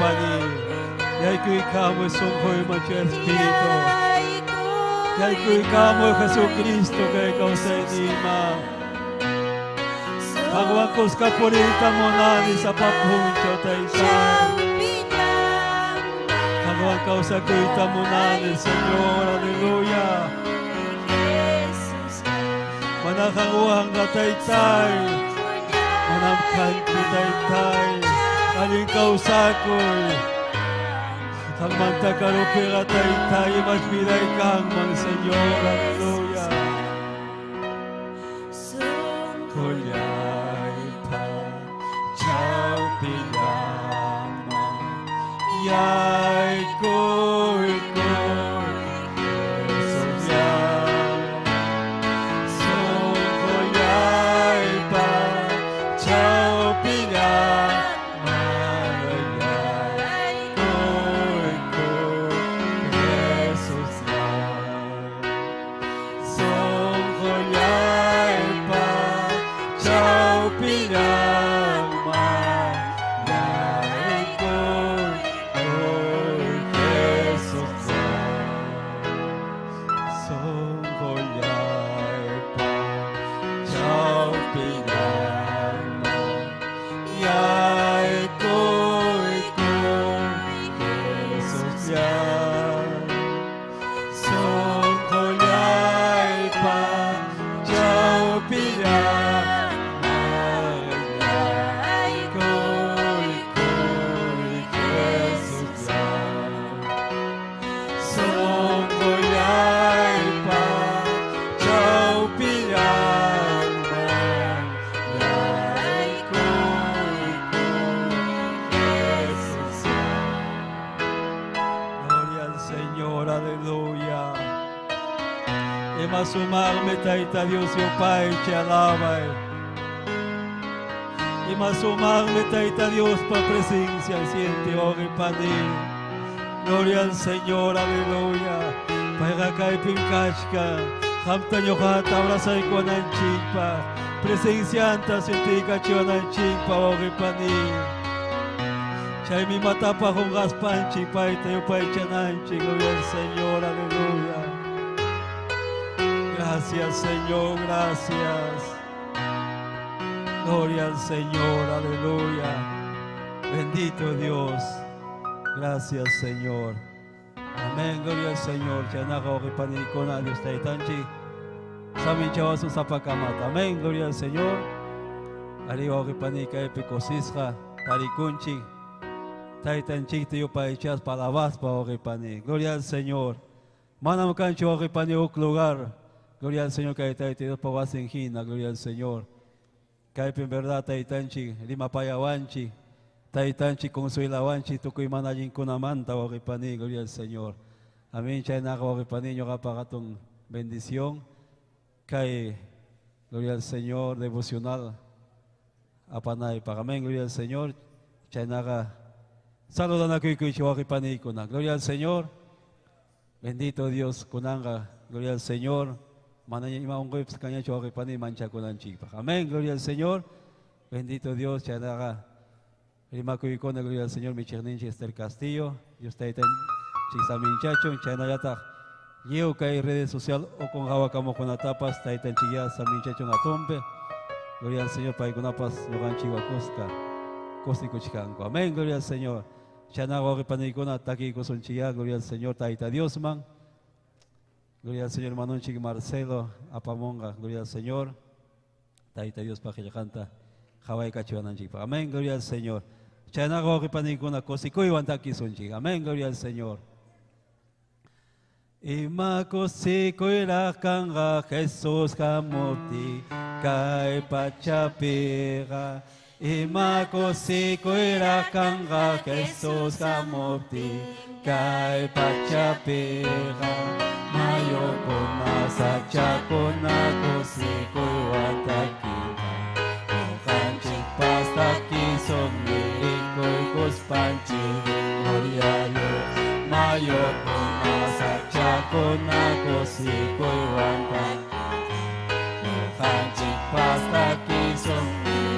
pani. Yaykuykamuy sunquyman Chuya Espíritu. Yaykuykamuy Jesucristo kay kawsayniyman. Qanwan kuska puriyta munani sapa punchaw Taytay. Qanwan kawsakuyta munani, Señor, aleluya. Mana qanwanqa Taytay, manam kanchu Taytay, allin kawsakuy. Qanmanta karupiqa Taytay, imash viday kanman, Señor, aleluya. Quyaypa chawpillanman yaykuykuy Jesuslla. Sunqullaypa chawpillanman yaykuykuy Jesuslla. Sunqullaypa chawpillanman yaykuykuy Jesuslla. Sunqullaypa chawpillanman yaykuykuy Jesuslla. Sunqullaypa chawpillanman yaykuykuy Jesuslla. Sunqullaypa chawpillanman yaykuykuy Jesuslla. Gloria al Señor, aleluya. Ima sumarme Tayta Dios yupaychay alabay. Ima sumarme Tayta Dios pa presencia siente ore pani. Gloria al Señor, aleluya. Payqa kaypim kachka. Qamta ñuqata abrazaykuwananchikpa. Presencianta sentiykachiwananchikpa ore pani. Chaymi matapa qunqaspanchik payta yupaychananchik. Gloria al Señor, aleluya. Gracias, Señor, gracias. Gloria al Señor, aleluya. Bendito Dios. Gracias, Señor. Amén, gloria al Señor. Chaynaqa wawqi Dios Taytanchik. Saminchawasun sapakamata. Amén, gloria al Señor. Arí wawqi kaypi kusisqa tarikunchik. Taytanchikta yupaychaspa alabaspa wawqi. Gloria al Señor. Manam kanchu wawqi huk lugar. Gloria al Señor kay Tayta Diospa wasin hina, gloria al Señor. Kaypi en verdad Taytanchik rimapayawanchik. Taytanchik consuelawanchik tukuy mana allinkunamanta wawqi, gloria al Señor. Amén, chaynaqa wawqi ñuqapaq hatun bendición. Kay gloria al Señor devocional apanaypaq. Amén, gloria al Señor. Chaynaqa saludanakuykichik wawqi panikuna. Gloria al Señor. Bendito Dios kunanqa, gloria al Señor. Manaña ima unquypas kañachu wawqi pani manchakunanchikpaq. Amén, gloria al Señor. Bendito Dios, chaynaqa rimakuykuna, gloria al Señor, michiqninchik Esther Castillo. Dios taytanchik saminchachun, chaynallataq lliw kay redes social ukun hawakamuqkunatapas taytanchikya saminchachun atumpi. Gloria al Señor, paykunapas ñuqanchik kuska kusikuchkanku. Amén, gloria al Señor. Chaynaqa wawqi panikuna takiykusunchikya, gloria al Señor, Tayta Diosman. Gloria al Señor, hermanonchik Marcelo apamunqa, gloria al Señor. Tayta Diospaq qillqanta qhawaykachiwananchikpaq. Amén, gloria al Señor. Chaynaqa wawqi panikuna kusikuywan takisunchik. Amén, gloria al Señor. Ima kusikuyraq kanqa Jesús hamuptin kay pachapiqa. Ima kusikuyraq kanqa Jesús hamuptin kay pachapiqa. Mayukuna sachakuna kusikuywan takinqa. Ñuqanchikpas takisun rikuykuspanchik, gloria a Dios. Mayukuna sachakuna kusikuywan takinqa. Ñuqanchikpas takisun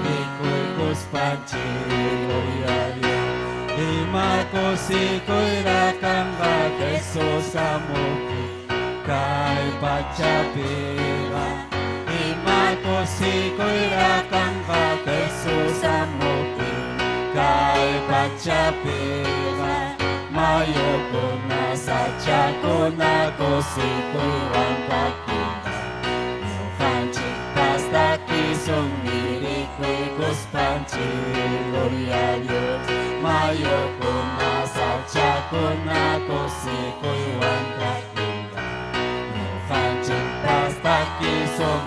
rikuykuspanchik, gloria a Dios. Ima kusikuyra kanqa Jesus hamuptin kay pachapiqa. Ima kusikuyra kanqa Jesus hamuptin kay pachapiqa. Mayukuna sachakuna kusikuywan takinqa. Ñuqanchikpas takisun mirikuykuspanchik. Gloria a Dios. Mayukuna sachakuna kusikuywan takinqa. Ñuqanchikpas takisun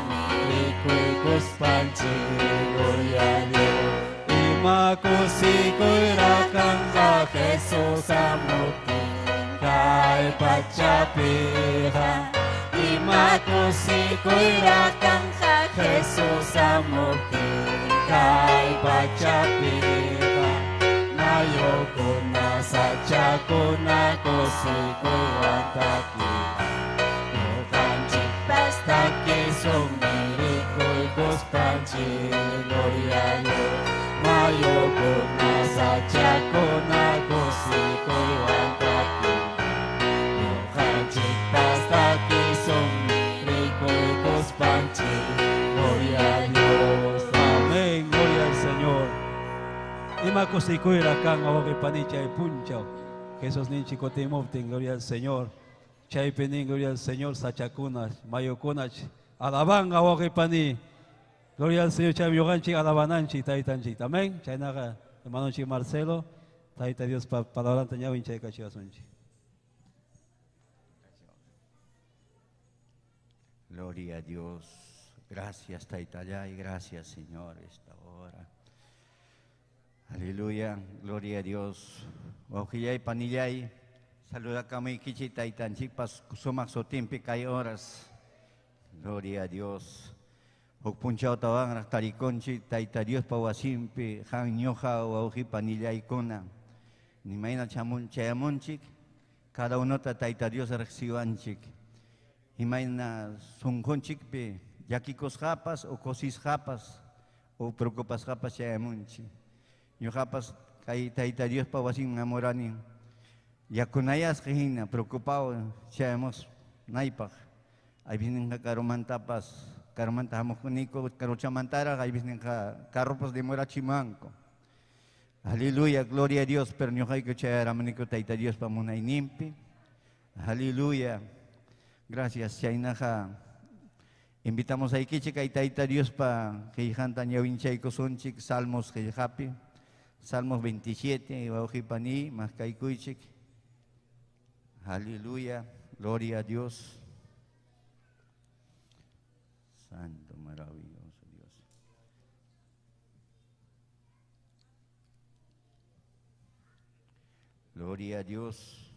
mirikuykuspanchik. Gloria a Dios. Ima kusikuyra kanqa Jesus hamuptin kay pachapiqa. Ima kusikuyra kanqa Jesus hamuptin kay pachapiqa. Mayukuna sachakuna kusikuywan takinqa. Ñuqanchikpas takisun mirikuykuspanchik. Gloria a Dios. Mayukuna sachakuna kusikuywan takinqa. Ñuqanchikpas takisun mirikuykuspanchik. Gloria a Dios. Amén. Gloria al Señor. Ima kusikuyra kanqa wawqi panichay punchaw. Jesus ninchik kutimuptin, gloria al Señor. Chaypi nin, gloria al Señor, sachakuna, mayukuna, alabanqa wawqi pani. Gloria al Señor, chaymi ñuqanchik alabananchik taytanchik. Amén. Chaynaqa hermanonchik Marcelo, Tayta Dios pa palabranta ñawinchaykachiwasunchik. Gloria a Dios. Gracias, Taytallay. Gracias, Señor, esta hora. Aleluya. Gloria a Dios. Wawqillay, panillay. Saludakamuykichik taytanchikpas sumaq sutinpi kay horas. Gloria a Dios. Huk punchawtawanraq tarikunchik Tayta Diospa wasinpi qan ñuqa wawqi panillaykuna. Nimayna chayamunchik, cada unota Tayta Dios riqsiwanchik. Imayna sunqunchikpi llakikusqapas o kusisqapas o preocupasqapas chayamunchik. Ñuqapas kay Tayta Diospa wasinman hamurani yakunayasqa hina preocupado chayamos naypaq. Aypisninqa karumantapas, karumanta hamuqniku, karuchamantaraq aypisninqa carropas demorachimanku. Aleluya, gloria a Dios, pero ñuqayku chayaramuniku Tayta Diospa munayninpi. Aleluya. Gracias, chaynaqa. Invitamos a aykichik kay Tayta Diospa qillqanta ñawinchaykusunchik Salmos qillqapi. Salmos 27, wawqi pani, maskaykuychik. Aleluya, gloria a Dios. Santo, maravilloso Dios. Gloria a Dios.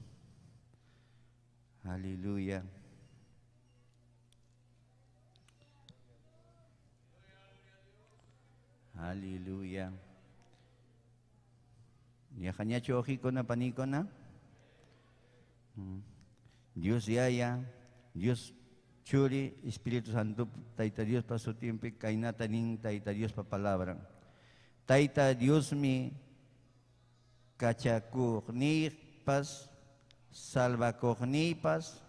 Aleluya. Aleluya. Yajañachu ojikuna panikuna. Dios Yaya, Dios Churi, Espíritu Santo, Tayta Dios pa sutinpi, kaynata nin Tayta Dios pa palabra. Tayta Dios mi kachakuqniypas, salvakuqniypas,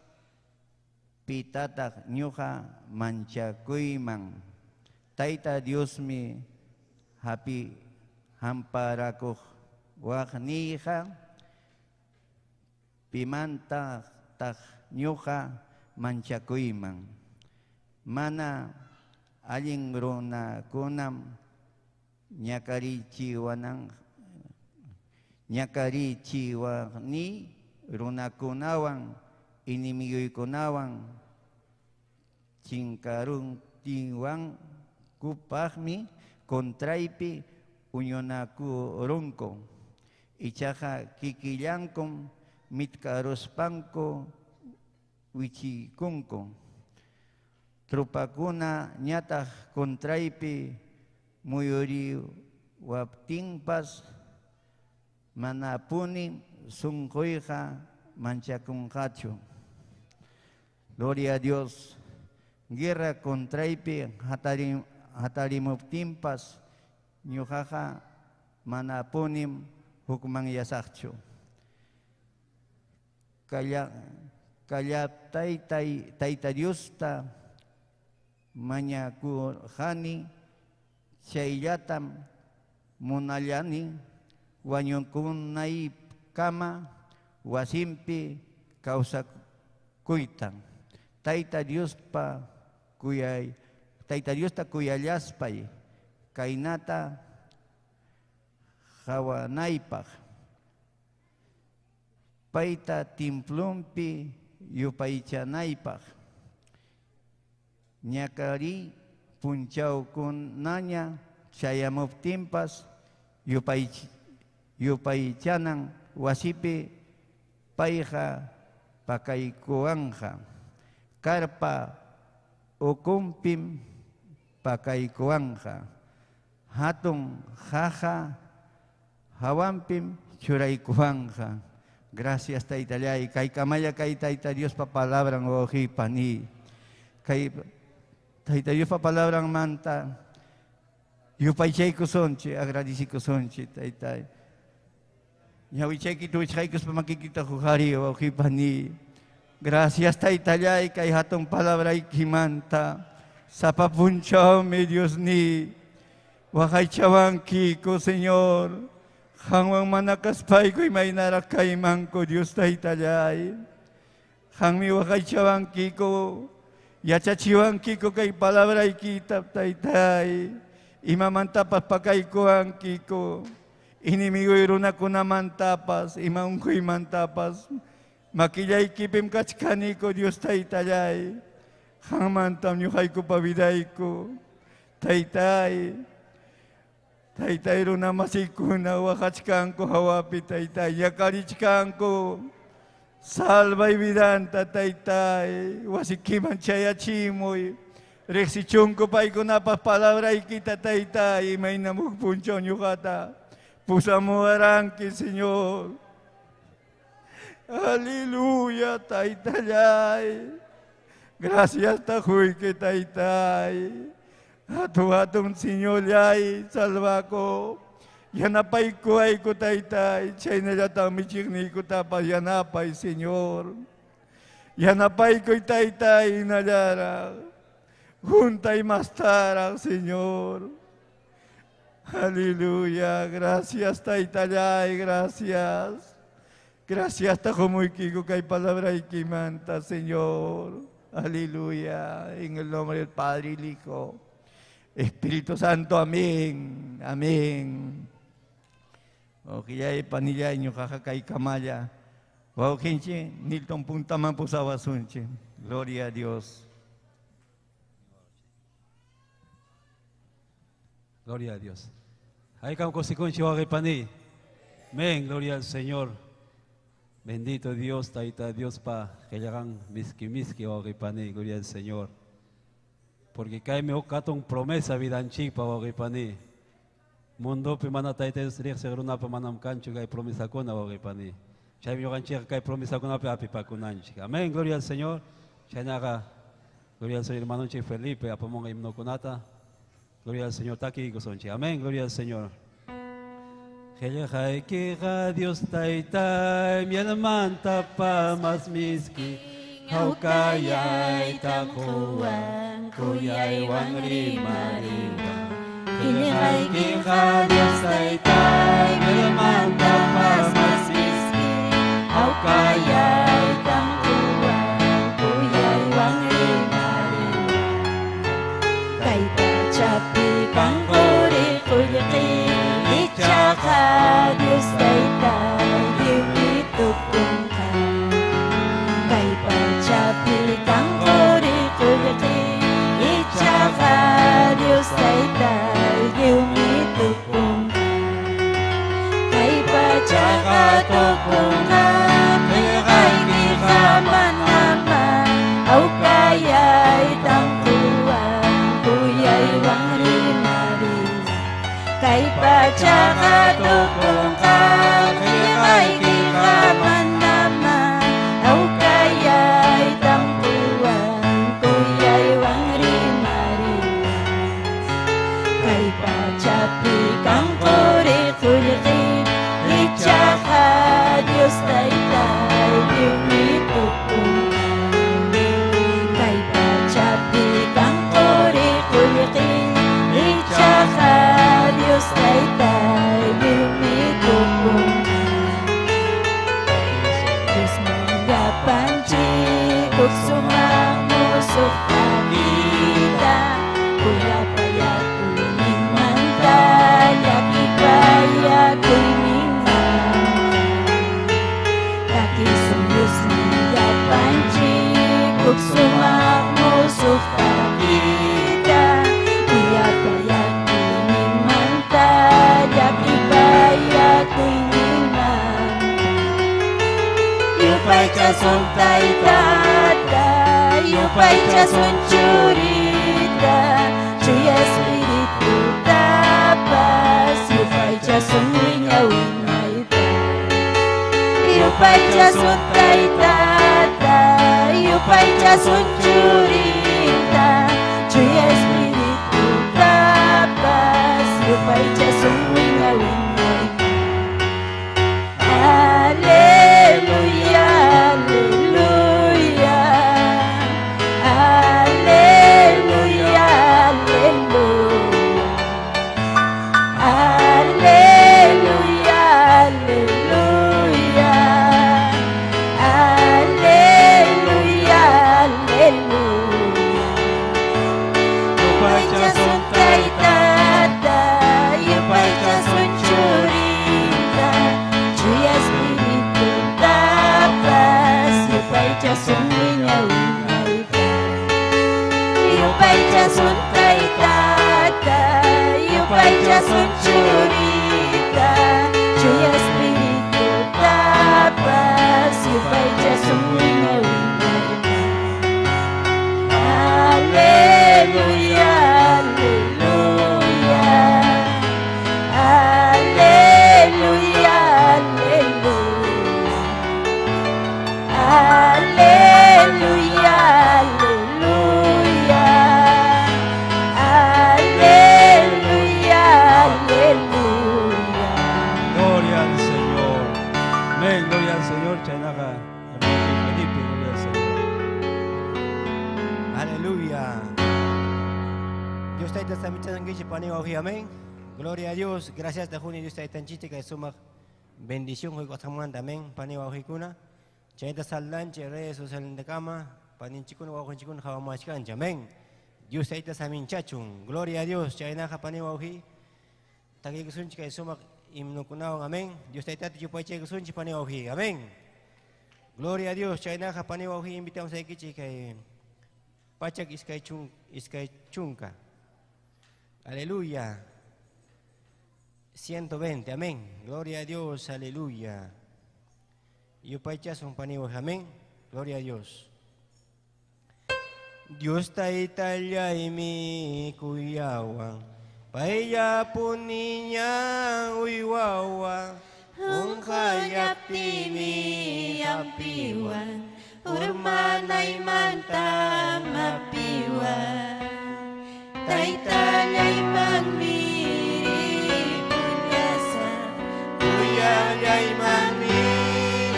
pitataq ñuqa manchakuyman. Tayta Dios mi hapi hamparakuq waqniyqa, pimantaq ñuqa manchakuyman. Mana allin runakunam ñakarichiwaqni runakunawan enemiguykunawan chinkaruntinwan kupaqmi contraypi uñunakurunku. Ichaqa kikillankum mitkaruspanku wichikunku. Trupakuna ñataq contraypi muyuriwaptinpas manapuni sunquyqa manchakunqachu. Gloria a Dios. Guerra contraypi hatarimuptinpas ñuqaqa manapunim hukmanyasaqchu. Kalla kallaptaytay Tayta Diosta mañakurqani, chayllatam munallani wañukunaykama wasinpi kawsakuyta. Tayta Diospa kuyay Tayta Diosta kuyallaspay kaynata qawanaypaq. Payta templonpi yupaychanaypaq. Ñakariy punchawkunaña chayamuptinpas yupaychanan wasipi payqa pakaykuwanqa. Karpa ukunpim pakaykuwanqa. Hatun qaqa hawanpim churaykuwanqa. Gracias Taytallay, kaykamalla kay Tayta Diospa palabran wawqiy paniy. Kay Tayta Diospa palabranmanta yupaychaykusunchik, agradecikusunchik Taytay. Ñawichaykita wichqaykuspa makikita huqariy wawqiy paniy. Gracias Taytallay kay hatun palabraykimanta. Sapa punchawmi Diosniy waqaychawankiku Señor. Qanwan mana kaspayku imaynaraq kaymanku Dios Taytallay. Qanmi waqaychawankiku, yachachiwankiku kay palabraykita Taytay. Imamantapas pakaykuwankiku, enemigoy runakunamantapas, ima unquymantapas. Makillaykipim kachkaniku Dios Taytallay. Qanmantam ñuqaykupa vidayku. Taytay, Taytay runa masiykuna waqachkanku hawapi Taytay, ñakarichkanku. Salvay vidanta Taytay, wasikiman chayachimuy. Riqsichunku paykunapaq palabraykita Taytay, imaynam huk punchaw ñuqata pusamuwaranki Señor. Aleluya, Taytallay. Gracias tajuyki Taytay. Hatun hatun Señorllay, salvako. Yanapaykuwayku Taytay, chaynallataq michiqniykutapas yanapay Señor. Yanapaykuy Taytay hinallaraq. Juntay mastaraq Señor. Aleluya, gracias Taytallay, gracias. Gracias tajumuykiku kay palabraykimanta, Señor. Aleluya, en el nombre del Padre y el Hijo, Espíritu Santo, amén, amén. Wawqillay, panillay, ñuqaqa kaykamalla. Wawqinchik, Nilton puntaman pusawasunchik. Gloria a Dios. Gloria a Dios. Haykam kusikunchik wawqi paniy. Amén, gloria al Señor. Bendito Dios, Tayta Diospa qillqan miski miski wawqi paniy, gloria al Señor. Porque kaymi huk hatun promesa vidanchikpa wawqi paniy. Mundopi mana Tayta Dios riqsiq runapa manam kanchu kay promesakuna wawqi paniy. Chaymi ñuqanchikqa kay promesakunapi apipakunanchik. Amén, gloria al Señor. Chaynaqa, gloria al Señor, hermanonchik Felipe apamunqa himnokunata. Gloria al Señor, takiykusunchik. Amén, gloria al Señor. Qillqaykiqa Dios Taytay, mielmanta mas miski, hawkayayta quwan, kuyaywan rimariwan. Qillqaykiqa Dios Taytay, mielmanta mas miski, hawkayayta quwan, kuyaywan rimariwan. Kay pachapi kan quri qullqi, ichaqa Dios Taytay lliwmi tukunqa. Kay pachapi kan quri qullqi, ichaqa Dios Taytay lliwmi tukunqa. Kay pachaqa tukunqa, qillqaykiqa manamá, hawkayaytan quwan, kuyaywan rimariwan. Kay pachaqa tukunqa, qillqaykiqa manamá, hawkayaytan quwan, kuyaywan rimariwan. Kay pachapi kan quri qullqi, ichaqa Dios Taytay lliwmi tukunqa. Kay pachapi kan quri qullqi, ichaqa Dios Taytay lliwmi tukunqa. Diosman llapanchik huk sumaq musuq takita, kuyapayakuyninmanta llakipayakuyninmanta. Takisun Diosman llapanchik huk sumaq musuq takita, kuyapayakuyninmanta llakipayakuyninmanta. Yupaychasun Taytata, yupaychasun Churita, Chuya Espiritutapas, yupaychasun wiña wiñayta. Yupaychasun Taytata, yupaychasun Churita, Chuya Espiritutapas, yupaychasun wiña wiñayta. Aleluya, aleluya, aleluya, aleluya, aleluya, aleluya, aleluya. Yupaychasun Taytata, yupaychasun Churita, Chuya Espiritutapas, yupaychasun wiña wiñayta. Yupaychasun Taytata, yupaychasun Churita, Chuya Espiritutapas, yupaychasun wiña wiñayta. Aleluya, aleluya, aleluya, aleluya, aleluya, aleluya, aleluya. Gloria al Señor. Amén, gloria al Señor. Chaynaqa, hermano Felipe, gloria al Señor. Aleluya. Dios tayta samichasqankichik pani wawqi, amén. Gloria a Dios. Gracias ta quni Dios taytanchikta kay sumaq bendición quykusqanmanta, amén. Pani wawqikuna. Chayta saldanchik redes socialnintakama paninchikkuna wawqinchikkuna qhawamachkanchik, amén. Dios tayta saminchachun. Gloria a Dios. Chaynaqa pani wawqi takiykusunchik kay sumaq himnokunawan, amén. Dios taytata yupaychaykusunchik pani wawqi, amén. Gloria a Dios. Chaynaqa pani wawqi invitamos aykichik kay 120. Aleluya. 120, amén. Gloria a Dios, aleluya. Yupaychasun pani wawqi, amén. Gloria a Dios. Dios taytallaymi kuyawan, payllapuniña uywawan, Unqayaptimi hampiwan, urmanaymanta mapiwan. Taytallaymanmi ripullasaq, kuyallaymanmi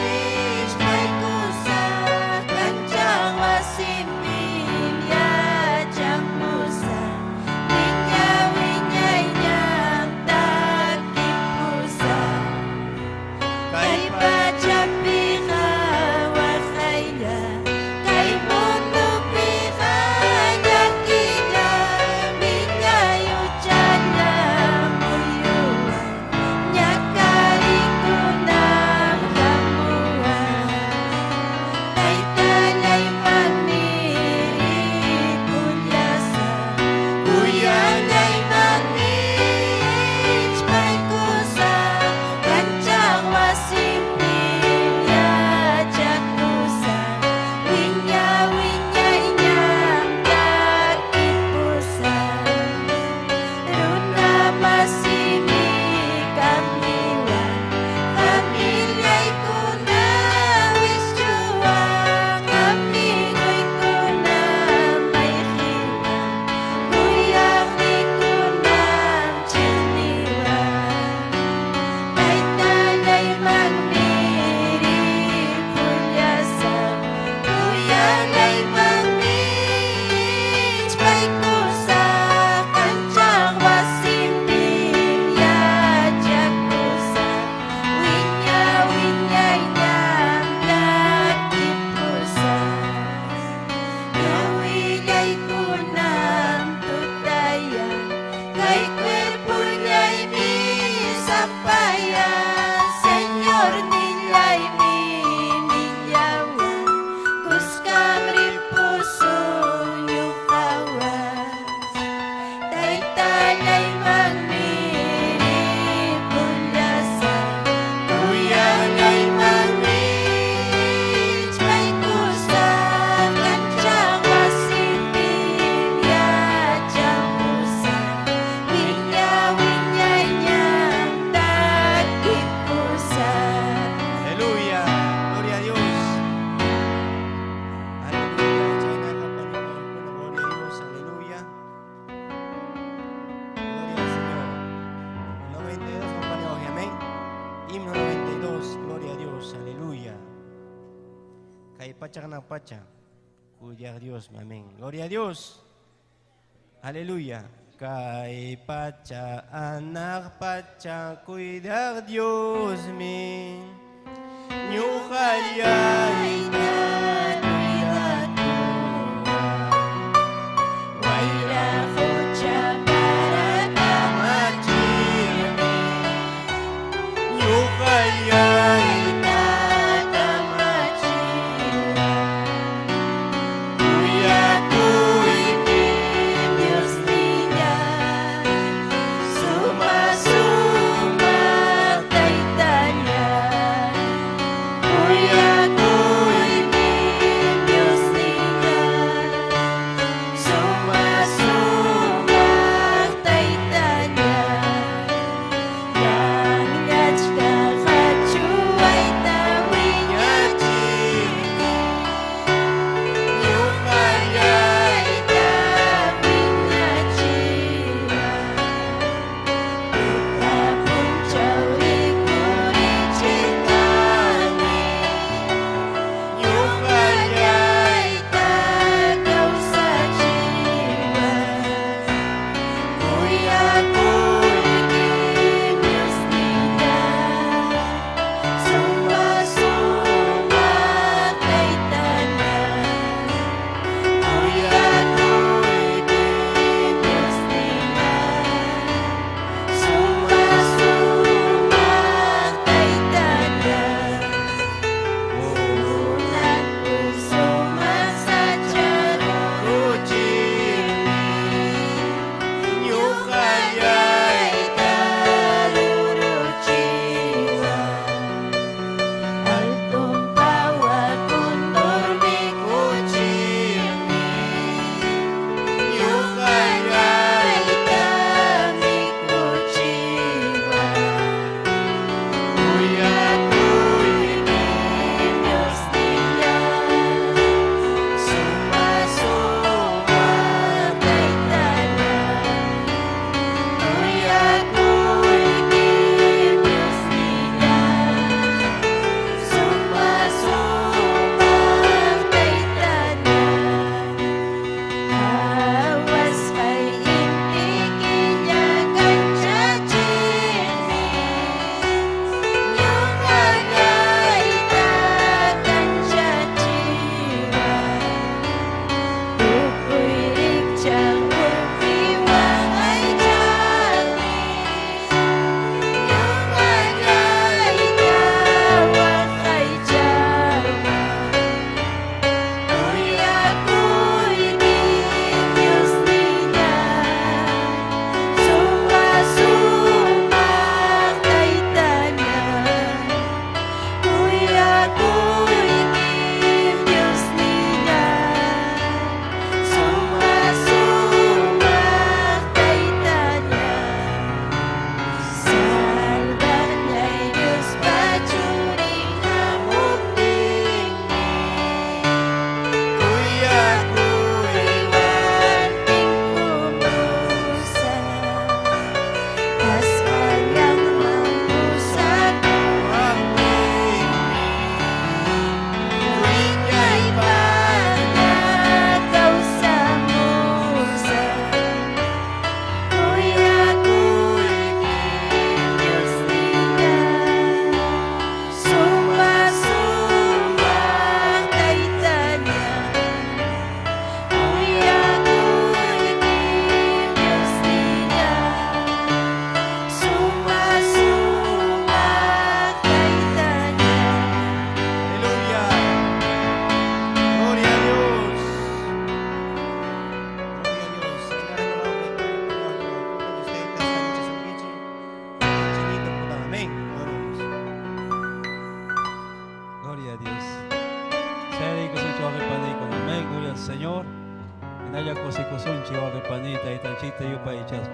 rispaykusaq, kancha wasinpim yachamusaq, wiña wiñayñam takipusaq. Kay pachapiqa waqaylla, kay mundupiqa llakilla, millay huchalla. Kay pacha hanaq pacha. Cuidar Dios, amén. Gloria a Dios. Aleluya. Kay pacha hanaq pacha cuidar Dios mi. Ñuqallayta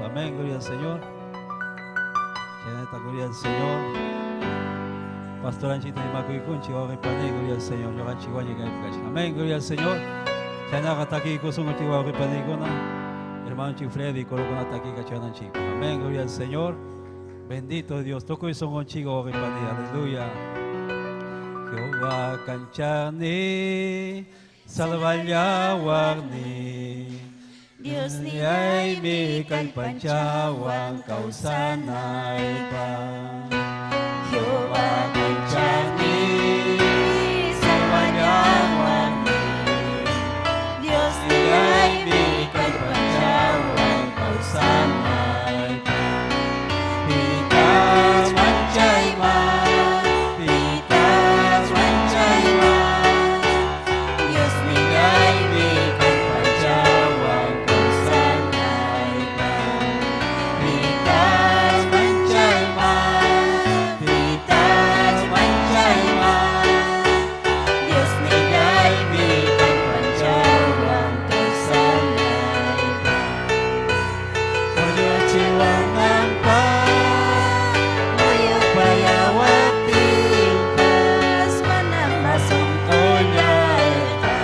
Amén, gloria al Señor. Gloria al Señor. Pastor Anchita Imakuykunchi, Waqipani, gloria al Señor. Amén, gloria al Señor. Hermano Freddy, Amén, gloria al Señor. Bendito Dios. Toco y son contigo, aleluya. Jehová kanchani, salvallawani. Dios Niyaymi kallpanchawan kawsanaypaq. Jehová kanchani, salvallawani. Dios niyaymi kallpanchawan kawsanaypaq. Pitas manchayman, pitas manchayman. Dios niyaymi kallpanchawan kawsanaypaq. Pitas manchayman, pitas manchayman. Dios niyaymi kallpanchawan kawsanaypaq. Wañuchiwananpaq, Muyupayawaptinpas manam sunqullayqa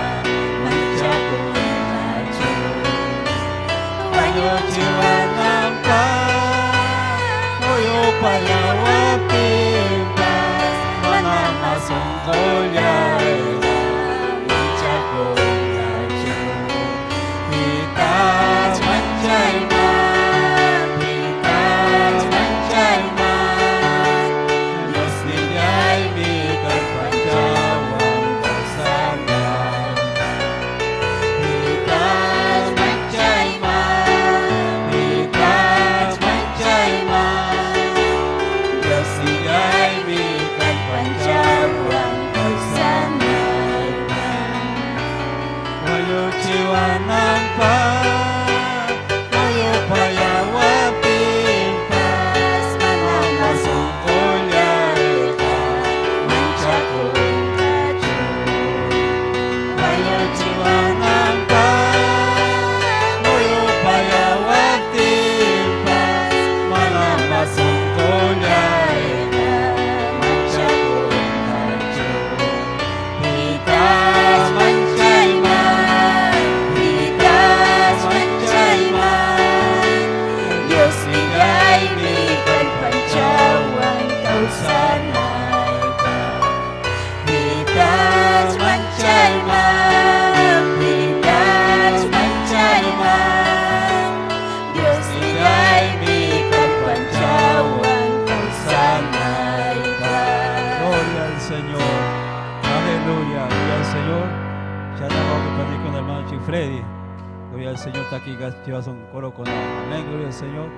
manchakunqachu. Wañuchiwananpaq, muyupayawaptinpas, manam sunqullayqa manchakunqachu. Pitas manchayman, pitas manchayman, Dios niyaymi kallpanchawan kawsanaypaq. Pitas manchayman, pitas manchayman, Dios niyaymi kallpanchawan Kawsanaypaq. Wañuchiwananpaq, muyupayawaptinpas, Manam sunqullayqa manchakunqachu. Wañuchiwananpaq, muyupayawaptinpas, manam sunqullayqa manchakunqachu. Pitas manchayman, Pitas manchayman, Dios niyaymi kallpanchawan kawsanaypaq. Pitas manchayman, pitas manchayman, Dios niyaymi kallpanchawan kawsanaypaq. Gloria al Señor. Aleluya. Gloria al Señor. Ya estamos con el hermano Chief Freddy. Gloria al Señor. Está aquí, llevas un coro con amén. Gloria al Señor.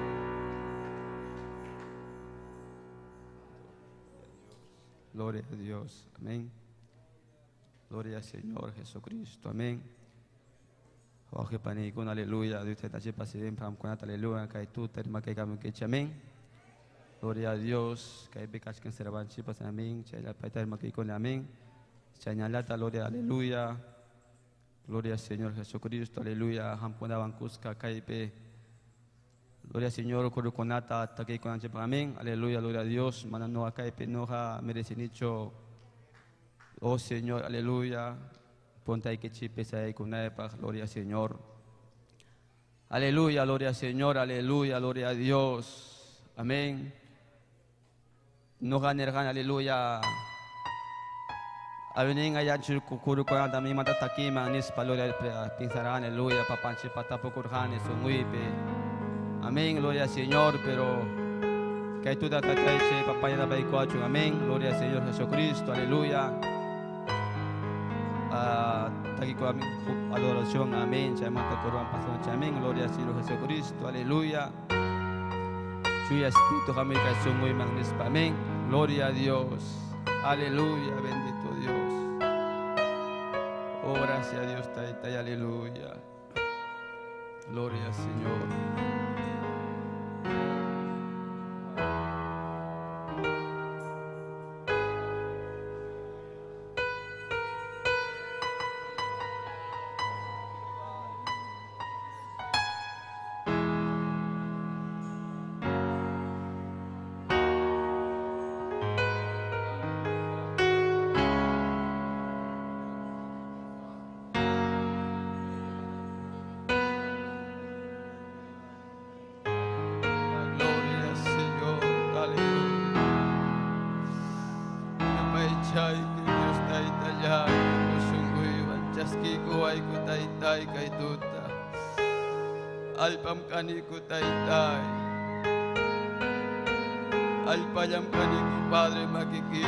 Gloria a Dios, amén. Gloria al Señor Jesucristo, amén. Oje panikun, aleluya. Dios te tache pasidin, pramkunat, aleluya. Kay tu terima kay kami keche, amén. Gloria a Dios. Kay bekachkan serabanchi pasan, amén. Chayla paita terima kay con, amén. Chañalata, gloria, aleluya. Gloria al Señor Jesucristo, aleluya. Hampuna bankuska, kaype. Gloria al Señor, kurukunata, takay con anche, amén. Aleluya, gloria a Dios. Mananoa kaype noja, merecenicho. Oh Señor, aleluya. Ponte ahí que chipes ahí con epa, gloria al Señor. Aleluya, gloria al Señor, aleluya, gloria a Dios. Amén. No ganer, aleluya. Avenin allá churcucurucuan también mata taquima, nispa, gloria, pensarán, aleluya, papanche, patapucurjane, sunguipe. Amén, gloria al Señor, pero que tú da tataiche, papaya da baicoacho, amén, gloria al Señor Jesucristo, aleluya. Taki ko amén, adoración, amén, chamata coruan pasón, amén, gloria al Señor Jesucristo, aleluya. Chuya Espíritu, amén, que muy magnífico, amén, gloria a Dios, aleluya, bendito Dios. Oh, gracias a Dios, taita, aleluya. Gloria al Señor. Allpam kaniku taytay. Allpallam kaniku Padre makiki.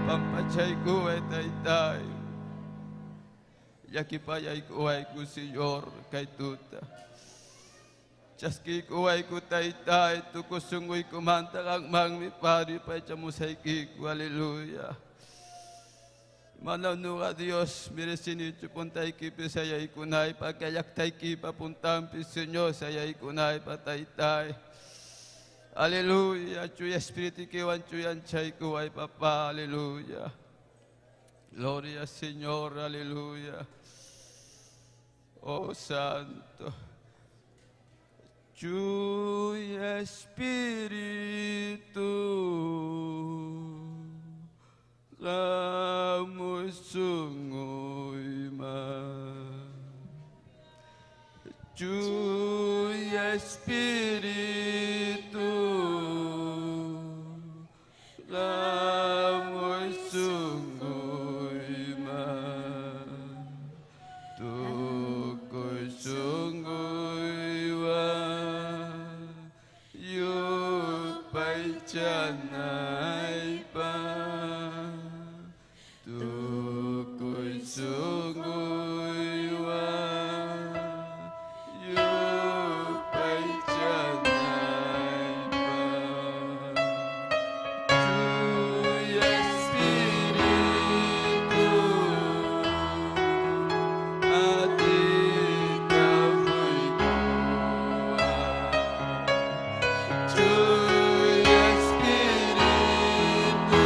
Pampachaykuway taytay. Llakipayaykuwayku Señor kay tuta. Chaskiykuwayku taytay tukuy sunquykumanta qammanmi Padre paychamusaykiku aleluya. Manam nuqa Dios merecinichu puntaykipi sayaykunaypa kay llaqtaykipa puntanpi Señor sayaykunaypa taytay. Aleluya, chuya espiritukiwan chuyanchaykuway papá, aleluya. Gloria Señor, aleluya. Oh Santo. Chuya Espíritu, Ramos sunguyma. Chuya Espíritu, Ramos sunguyma. Tukuy sunguywa, yupaychanaypa. Tukuy sunguywa, yupaychanaypa. Chuya Espíritu, atita huykuwa. Chuya Espíritu,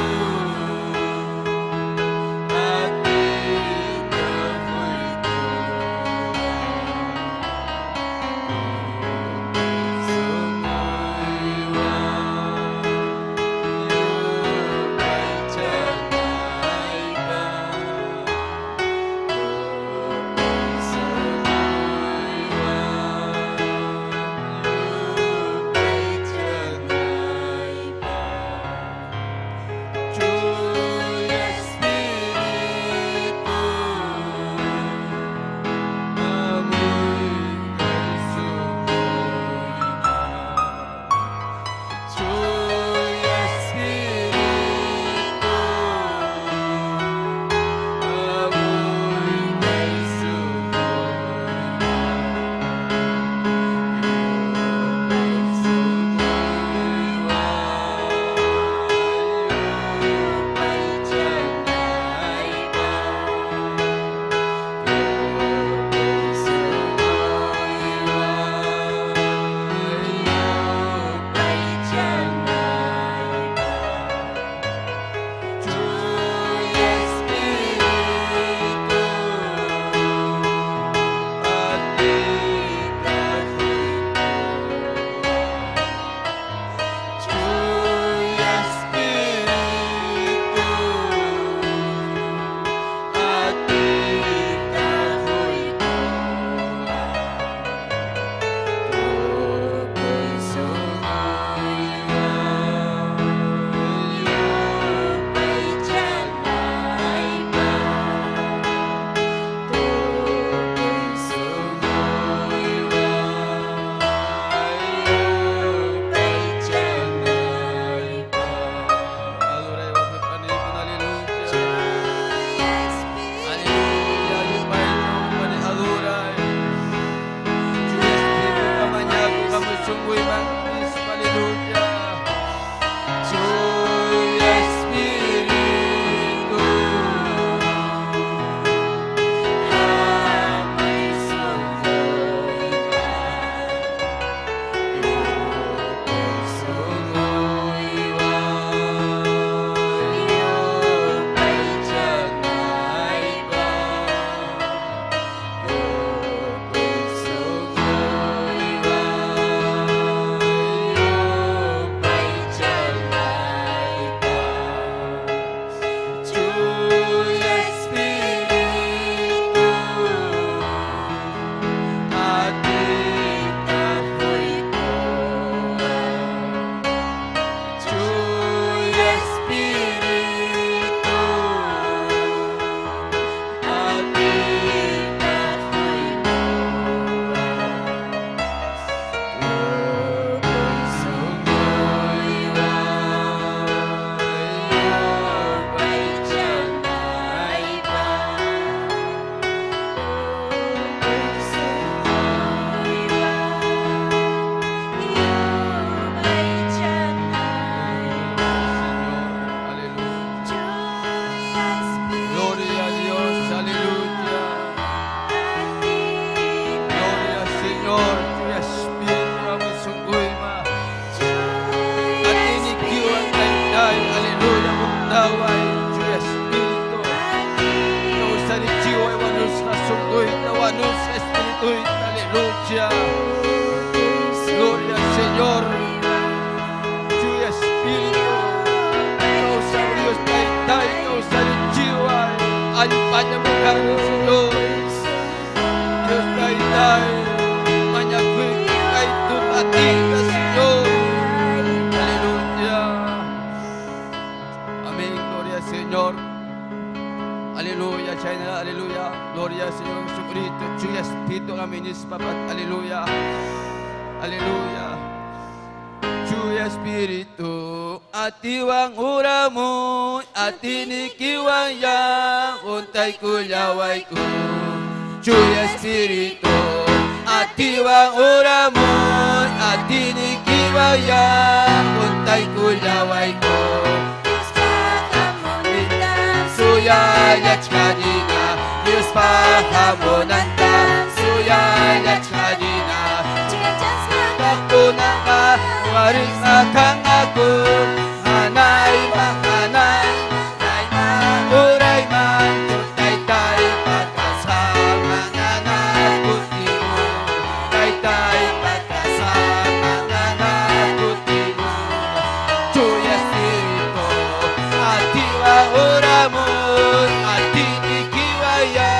Gloria al Señor Jesucristo. Chuya Espíritu Aminis Papa. Aleluya. Aleluya. Chuya Espíritu. Atiwang uramu. Atinikiwang yang. Untay kulaway ko. Chuya Espíritu. Atiwang uramu. Atinikiwang yang. Untay kulaway ko. Suyayach kanina, Diyos pahamonanta, suyayach kanina. Ako na ka, waris akang ako, hanay mahanay, nay ma, uray man, tay tay pagkasama na nakuti mo, tay tay pagkasama na nakuti mo. Chuya Espíritu, atiwa ora mo, atinikiwaya,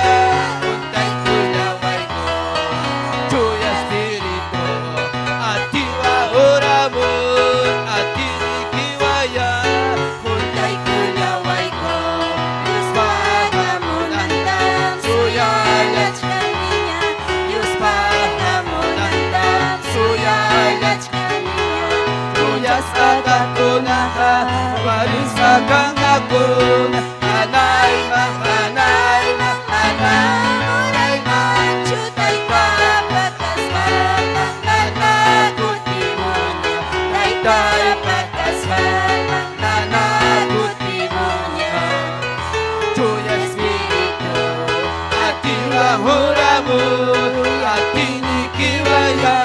untay kulaway ko. Chuya Espíritu, atiwa ora mo, atinikiwaya, untay kulaway ko. Diyos pahamunantam, suyayach Diyos pahamunantam, suyayach Tuyas akakunaha, waris akangakun, hanay mahanay mahanay man, Chutay Chuya Espíritu, atiwa huramu, atinikiwaya,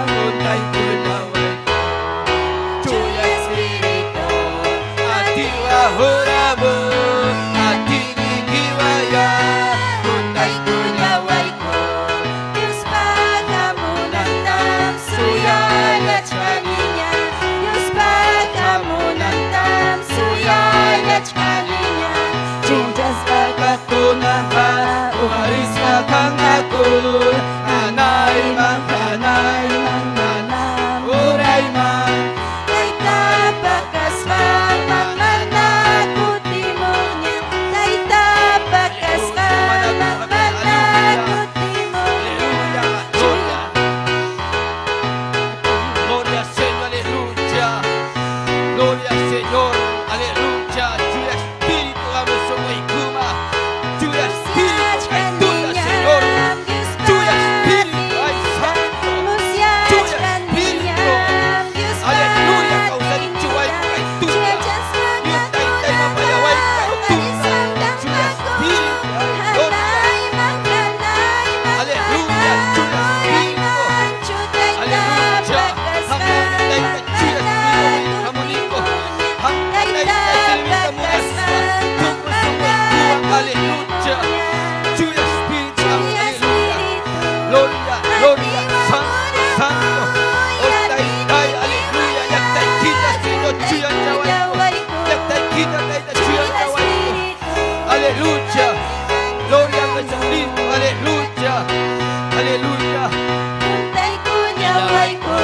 untay kulaway ko. Chuya Espíritu, atiwa huramu, atinikiwaya, untay kulaway ko. Diyos paghamunantam, suyayach kaninya. Diyos paghamunantam, suyayach kaninya. Chuyas kakakunaha, umaris kakangakun, hanay man, hanay man, hanay, uray man. Kay tapakasman, mamanakuti mo niya. Kay tapakasman, mamanakuti mo niya. Aleluya, gloria. Gloria al Señor, aleluya. Gloria al Señor, aleluya. Chuya Espíritu, dame su ikuma. Chuya Espíritu, ay tuya, Señor. Chuya Espíritu, ay Santo. Chuya Espíritu. Aleluya, causa de chuay, ay tuya. Dios, tay, tay, mapayaway, ay tuya. Chuya Espíritu, ay gloria. Aleluya, chuya Espíritu. Aleluya. Hamunay ka, chuya Espíritu, hamuniko. Hamunay ka, silvita munasa. Tukusukoy, aleluya. Chuya Espíritu, aleluya. Gloria, gloria, santo, santo. Otay, tay, aleluya. Yaktay kita, Señor, chuya chawayko. Yaktay kita, tayta, chuya chawayko. Aleluya. Gloria a Jesucristo, aleluya. Aleluya. Untay kunyaway ko,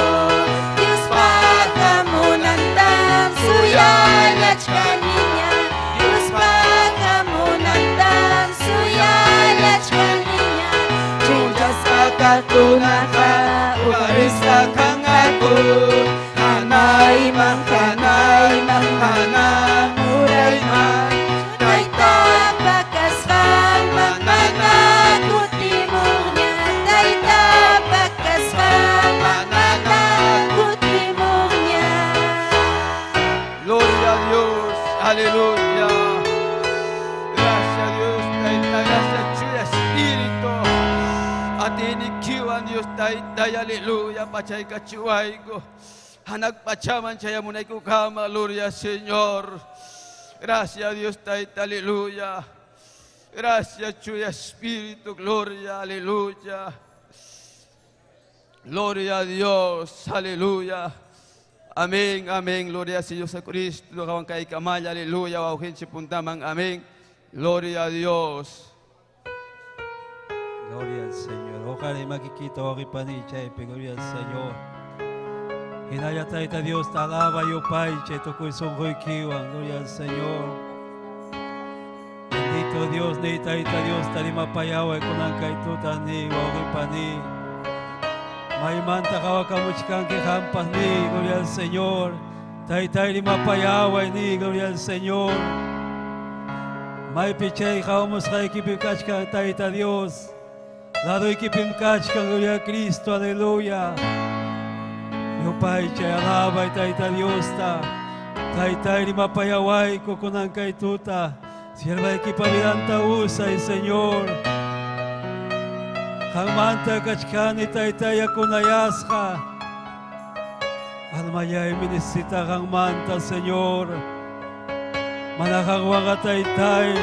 Diyos paghamunantam, suyalach kaninya. Diyos paghamunantam, suyalach kaninya. Chuyas kakakunaha, umaris kakangakun. Hanay man, hanay man, hanay, uray man. Tay Tay, tay, tapakasman, mamanakuti mo niya. Tay tapakasman, mamanakuti mo niya. Gloria a Dios, aleluya. Gracias a Dios, taita, gracias Chuya Espíritu. Atinikiwan Dios, taita, aleluya, pachay kachuaygo. Hanak pachaman chayamunay kukama, gloria al Señor. Gracias a Dios, taita, aleluya. Gracias Chuya Espíritu, gloria, aleluya. Gloria a Dios, aleluya. Amén, amén. Gloria al Señor Jesucristo. Kawan kay kamaya, aleluya. Wauhin si puntaman, amén. Gloria a Dios. Gloria al Señor. Ojalá y makikita wakipanicha, gloria al Señor. Hinaya taita Dios, te alaba yo paiche, tukuy songoy kiwan, gloria al Señor. Bendito Bendito Dios ni Tayta Dios tarimapayaway kunan kay tuta ni wawqipani. Maymanta qawakamuchkanki qampas ni, gloria al Señor. Taytay rimapayaway ni, gloria al Señor. Maypi chay qawamusqaykipi kachkan Tayta Dios. Ladoykipim kachkan, gloria a Cristo, aleluya. Yupaychay alabay Tayta Diosta. Taytay rimapayawayku kunan kay tuta. Siervaykipa vidanta usay, Señor. Qanmanta kachkani Taytay yakunayasqa. Almallaymi necesita qanmanta, Señor. Mana qanwanqa Taytay,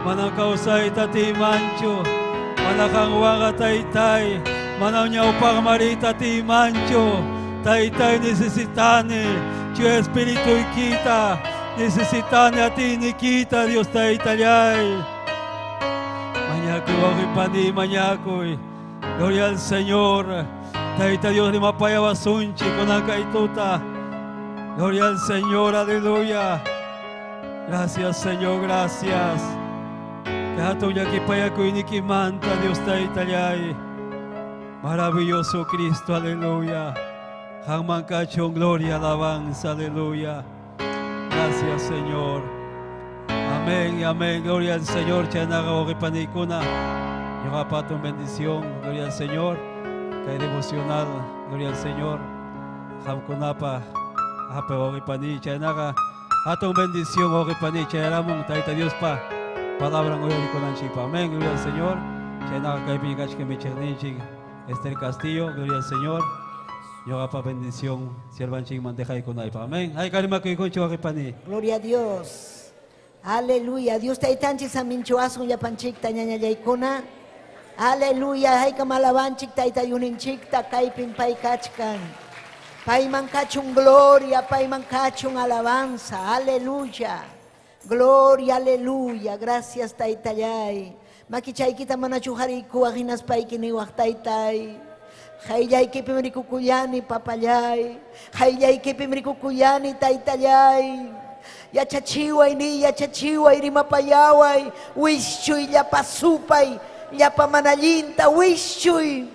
mana kawsayta atiymanchu. Mana qanwanqa Taytay, mana ñawpaqman riyta atiymanchu. Taytay necesitani, Chuya Espirituykita, necesitani atiyniykita, Dios Taytallay. Mañakuy, wawqipani, mañakuy. Gloria al Señor. Tayta Dios rimapayawasunchik kunan kay tuta. Gloria al Señor, aleluya. Gracias, Señor, gracias. Hatun llakipayakuynikimanta, Dios Taytallay. Maravilloso Cristo, aleluya. Qamman kachun, gloria, alabanza, aleluya. Gracias, Señor. Amén y amén. Gloria al Señor. Chaynaqa wawqipanikuna. Ñuqapa hatun bendición. Gloria al Señor. Kay devocional. Gloria al Señor. Qamkunapa hape wawqipani. Chaynaqa hatun bendición wawqipani. Chayaramun Tayta Diospa palabran uyarikunanchikpa. Amén. Gloria al Señor. Chaynaqa kaypi kachkan michiqninchik Esther Castillo. Gloria al Señor. Ñuqapa bendición siervanchikman dejaykunaypaq. Amén. Hayka rimakuykunchik wawqipani. Gloria a Dios. Aleluya. Dios taytanchik saminchuasun llapanchikta ñañallaykuna. Aleluya. Haykam alabanchik tayta yuninchikta kaypin pay kachkan. Payman kachun gloria, payman kachun alabanza. Aleluya. Gloria, aleluya. Gracias taytallay. Makichaykita manachu harikuwaq hinaspayki niwaq taytay. Qayllaykipim rikukuyani papallay. Qayllaykipim rikukuyani taytallay. Yachachiway ni yachachiway rimapayaway. Wischuy llapa supay, llapa manallinta wischuy.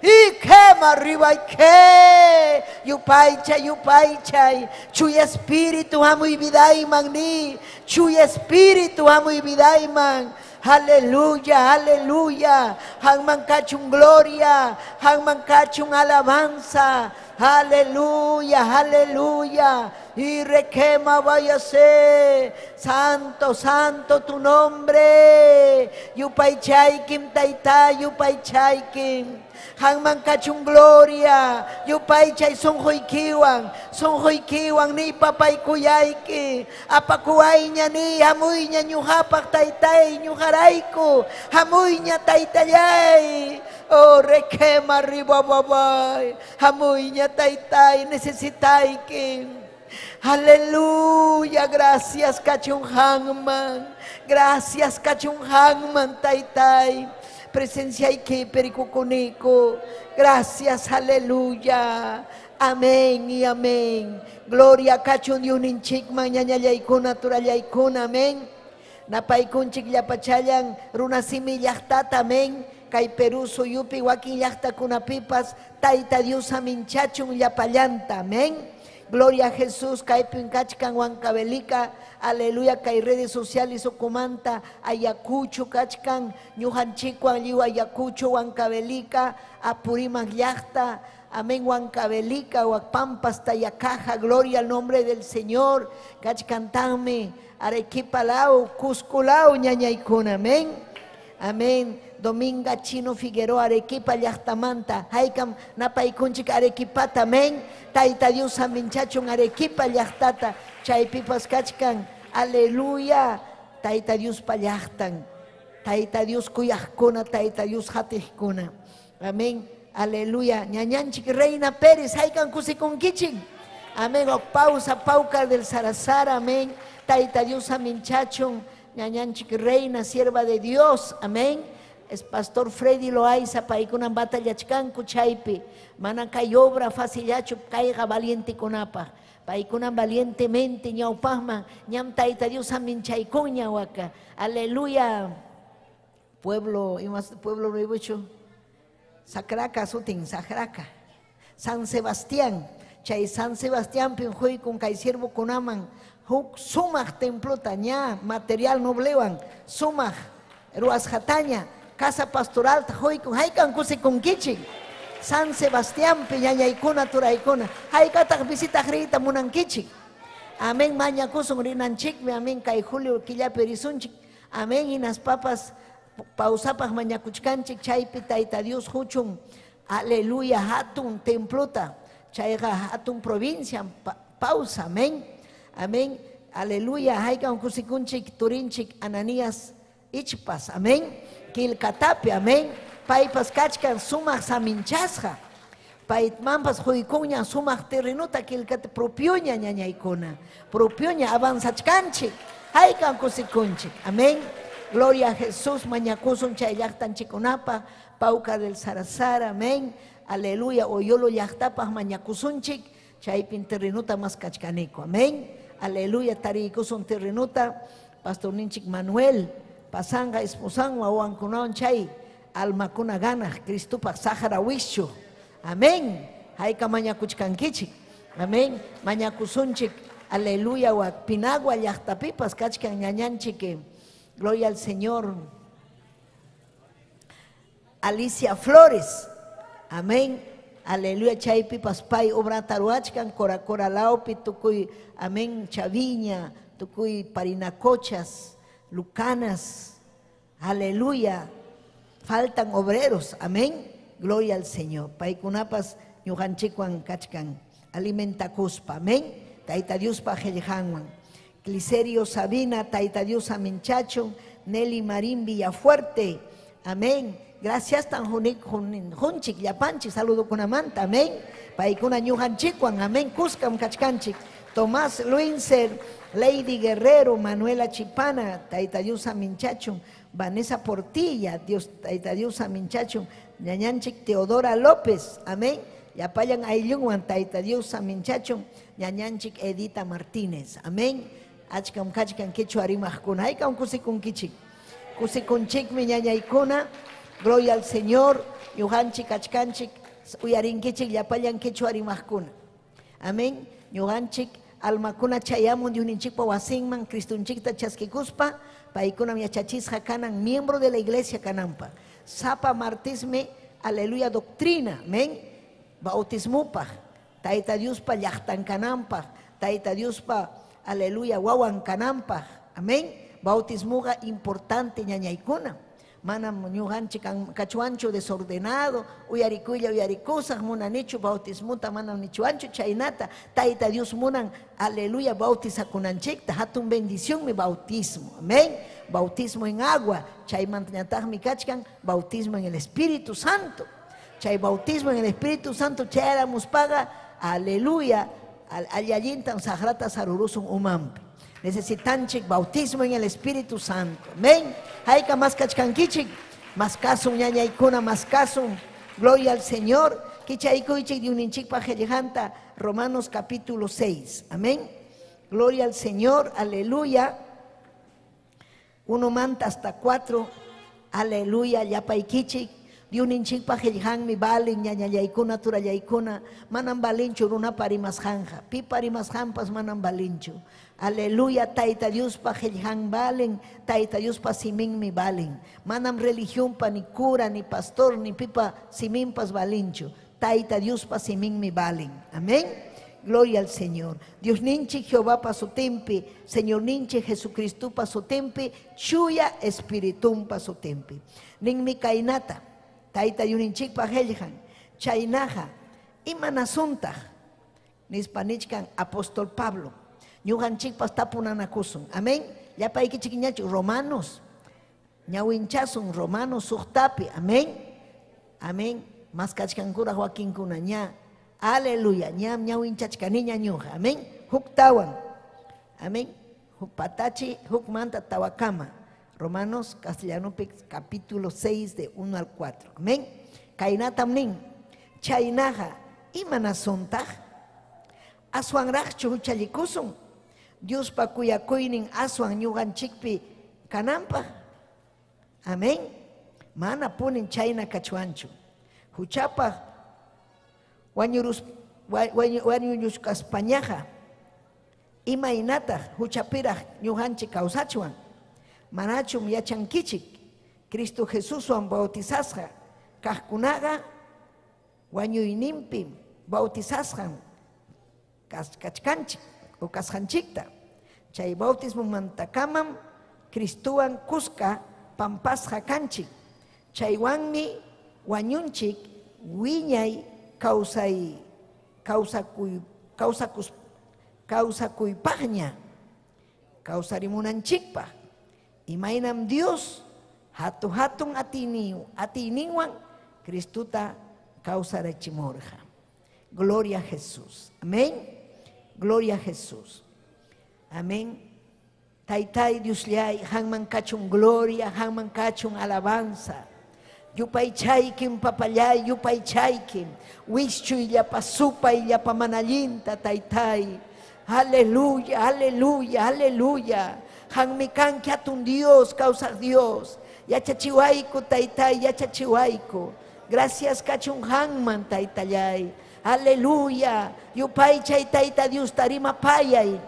Ikema arriba ike yupaychay yupaychay chuya espíritu hamuy vidayman ni chuya espíritu hamuy vidayman. Aleluya, aleluya. Qamman kachun gloria, qamman kachun alabanza. Aleluya, aleluya. Y requema váyase. Santo, santo tu nombre. Yupaychaykim tayta, yupaychaykim. Qamman kachun gloria. Yupaychay sunquykiwan, sunquykiwan ni papaykuyayki. Apakuwayña ni hamuyña ñuqapaq taytay ñuqarayku. Hamuyña taytallay. Oh, requema arriba babay. Hamuyña taytay necesitayki. Aleluya, gracias kachun qamman. Gracias kachun qamman taytay. Presenciayki perikukuniku. Gracias, aleluya. Amén y amén. Gloria kachun Diosninchikman ñañallaykuna turallaykuna, amén. Napaykunchik llapachallan runasimi llaqtata, amén. Kay Perú suyupi wakin llaqtakunapipas Tayta Dios aminchachun llapallanta, amén. Gloria a Jesús, kaypin kachkan Huancavelica, aleluya, kay redes sociales ukumanta, Ayacucho kachkan, ñuqanchikwan lliw Ayacucho, Huancavelica, Apurímac llaqta, amén, Huancavelica, Huacpampas, Tayacaja, gloria al nombre del Señor, kachkantanmi, Arequipa lao, Cusco lao, ñañaykuna, amén, amén. Dominga Chino Figueroa, Arequipa llaqtamanta, haykam napaykunchik Arequipata, amén. Tayta Dios aminchachun Arequipa llaqtata, chaypipas kachkan, aleluya. Tayta Dios pa llaqtan, Tayta Dios kuyaqkuna, Tayta Dios hatiqkuna, amén, aleluya. Ñañanchik Reina Pérez, haykam kusikunkichik, amén. O pausa, pauca del Sarasara, amén. Tayta Dios aminchachun, ñañanchik Reina, sierva de Dios, amén. Es pastor Freddy Loaiza, paykunan batallachkanku chaypi. Mana kay obra facillachu kayqa valientekunapaq. Paykunan valientemente ñawpaqman ñam Tayta Dios saminchaykunña waka. Aleluya. Pueblo, imas pueblo nuevochu. Sacraca sutin, Sacraca. San Sebastián. Chay San Sebastián pinjuykun kay siervokunaman huk sumaq templota ña material noblewan sumaq ruwasqataña casa pastoral huykun haykan kusikunkichik. San Sebastián ñañaykuna turaykuna haykataq visitaq riyta munankichik. Amén, mañakusun rinanchikmi, amén, kay julio killapi risunchik. Amén, hinaspapas pausapaq mañakuchkanchik chaypi Tayta Dios huchun. Aleluya, hatun templota. Chayqa hatun provincia pausa, amén. Amén. Aleluya, haykan kusikunchik turinchik Ananías Ichpas, amén. Quilcatapi, amén. Paypas kachkan sumaq saminchasqa. Paymanpas huykunña sumaq terrenuta quilcata propioña ñañaykuna. Propioña avanzachkanchik. Haykan kusikunchik. Amén. Gloria a Jesús, mañakusun chay llaqtanchikunapa, Pauca del Sarazara, amén. Aleluya, Oyolo llaqtapaq mañakusunchik, chaypin terrenuta mas kachkaniko, amén. Aleluya, tariykusun terrenuta, pastor ninchik Manuel, pasanga esposanwa wawankunawan chay almakuna ganaq, Cristopaq saqra wischu, amén. Hayka mañakuchkankichik, amén. Mañakusunchik, aleluya, wak Pinagua llaqtapipas kachkan ñañanchik. Gloria al Señor. Alicia Flores. Amén. Aleluya. Chaypi paspay obra taruachkan, cora cora laupi, tukuy, amén, Chaviña, tukuy Parinacochas, Lucanas. Aleluya. Faltan obreros. Amén. Gloria al Señor. Paykunapas ñuqanchikwan kachkan. Alimentakuspa. Amén. Tayta Diospa qillqanwan. Cliserio Sabina, Tayta Dios Aminchacho, Nelly Marín Villafuerte, amén. Gracias tan junchik, llapanchik, saludo kunamanta, amén. Paykuna ñuqanchikwan, amén. Kuskam kachkanchik. Tomás Luinser, Lady Guerrero, Manuela Chipana, Tayta Dios Aminchacho, Vanessa Portilla, Dios, Tayta Dios Aminchacho, Ñañanchik Teodora López, amén. Llapallan ayllunwan, Tayta Dios Aminchacho, Ñañanchik Edita Martínez, amén. Achkam kachkan quechua rimaqkuna, haykam kusikunkichik. Kusikunchikmi ñañaykuna, gloria al Señor, ñuqanchik achkanchik, uyarinkichik llapallan quechua rimaqkuna. Amén. Ñuqanchik almakuna chayamun Diosninchikpa wasinman Cristunchikta chaskikuspa, paykunam yachachisqa kanan miembro de la iglesia kananpa. Sapa martismi, aleluya, doctrina, amén. Bautismupaq, Tayta Diospa llaqtan kananpaq, Tayta Diospa, aleluya, wawan kananpaq, amén. Bautismuqa importante ñañaykuna. Manam ñuqanchik kachuanchu desordenado, uyarikuylla uyarikusaq, munanichu bautismuta, manam nichuanchu chaynata. Tayta Dios munan, aleluya, bautizakunanchikta, hatun bendición mi bautismo, amén. Bautismo en agua, chaymantañataqmi kachkan, bautismo en el Espíritu Santo. Chay bautismo en el Espíritu Santo, chayaramuspaqa, aleluya, allallintan saqrata sarurusun umanpi. Necesitanchik bautismo en el Espíritu Santo. Amén. Hayka mas kachkankichik, mas kasun ñañaykuna, mas kasun. Gloria al Señor. Kichaykuychik diuninchikpa qillqanta, Romanos capítulo 6. Amén. Gloria al Señor. Aleluya. 1 manta hasta 4. Aleluya. Llapaykichik. Diuninchikpa qillqanmi balin ñañallaykuna turallaykuna, manam balinchu runapa rimasqanja, pipa rimasqanpas manam balinchu. Aleluya, Tayta Diospa qillqan balen, Tayta Diospa siminmi balen. Manam religionpa ni cura, ni pastor, ni pipa siminpas balinchu. Tayta Diospa siminmi balen. Amén. Gloria al Señor. Dios ninchi Jehová pa sutimpi, Señor ninchi Jesucristo pa sutimpi, chuya espiritum pa sutimpi. Ninmi kainata. Tayta yuninchikpa qillqan, chaynaqa imanasuntaq nispa nichkan apóstol Pablo. Ñuqanchikpas tapunanakusun. Amén. Llapaykichik ñachu Romanos. Ñawinchasun Romanos suqtapi. Amén. Amén. Mas kachkankuraq wakinkuna ña. Aleluya. Ñam ñawinchachkaniña ñuqa. Amén. Huktawan. Amén. Huk patachi hukmanta tawakama. Romanos castellano capítulo 6 de 1 al 4. Amén. Kainatam nin. Chaynaqa imanasuntaq. Aswanraqchu huchallikusun Diospa kuyakuynin aswan ñuqanchikpi kananpaq? Amén. Mana punin chayna kachwanchu. Huchapaq wañuruskaspañaqa imaynataq huchapiraq ñuqanchik kawsachwan? Manachum yachankichik Cristo Jesuswan bautizasqa kaqkunaqa wañuyninpi bautizasqan kachkanchik o kasqanchikta. Chay bautismomantakamam Cristowan kuska pampasqa kanchik. Chaywanmi wañunchik wiñay kawsay kawsakuy kawsakus kawsakuypaqña kawsarimunanchikpaq. Imaynam Dios hatu-hatun atiyninwan Cristota kawsarachimurqa. Gloria a Jesús. Amén. Gloria a Jesús. Amén. Taytay Diosllay, hanman kachun gloria, hanman kachun alabanza. Yupaychaykim papallay, yupaychaykim. Wischuy llapa supay, llapa manallinta, taytay. Aleluya, aleluya, aleluya. Hanmi kanki hatun Dios, kawsaq Dios. Yachachiwayku, taytay, yachachiwayku. Gracias kachun hanman, taytallay. Aleluya. Yupaychay tayta Diosta rimapayay.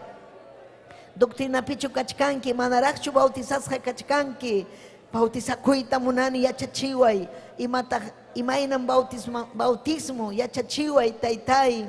Doctrinapichu kachkanki, manaraqchu bautizasqa kachkanki. Bautizakuyta munani yachachiway. Imataq imaynam bautismo, bautismo yachachiway taytay.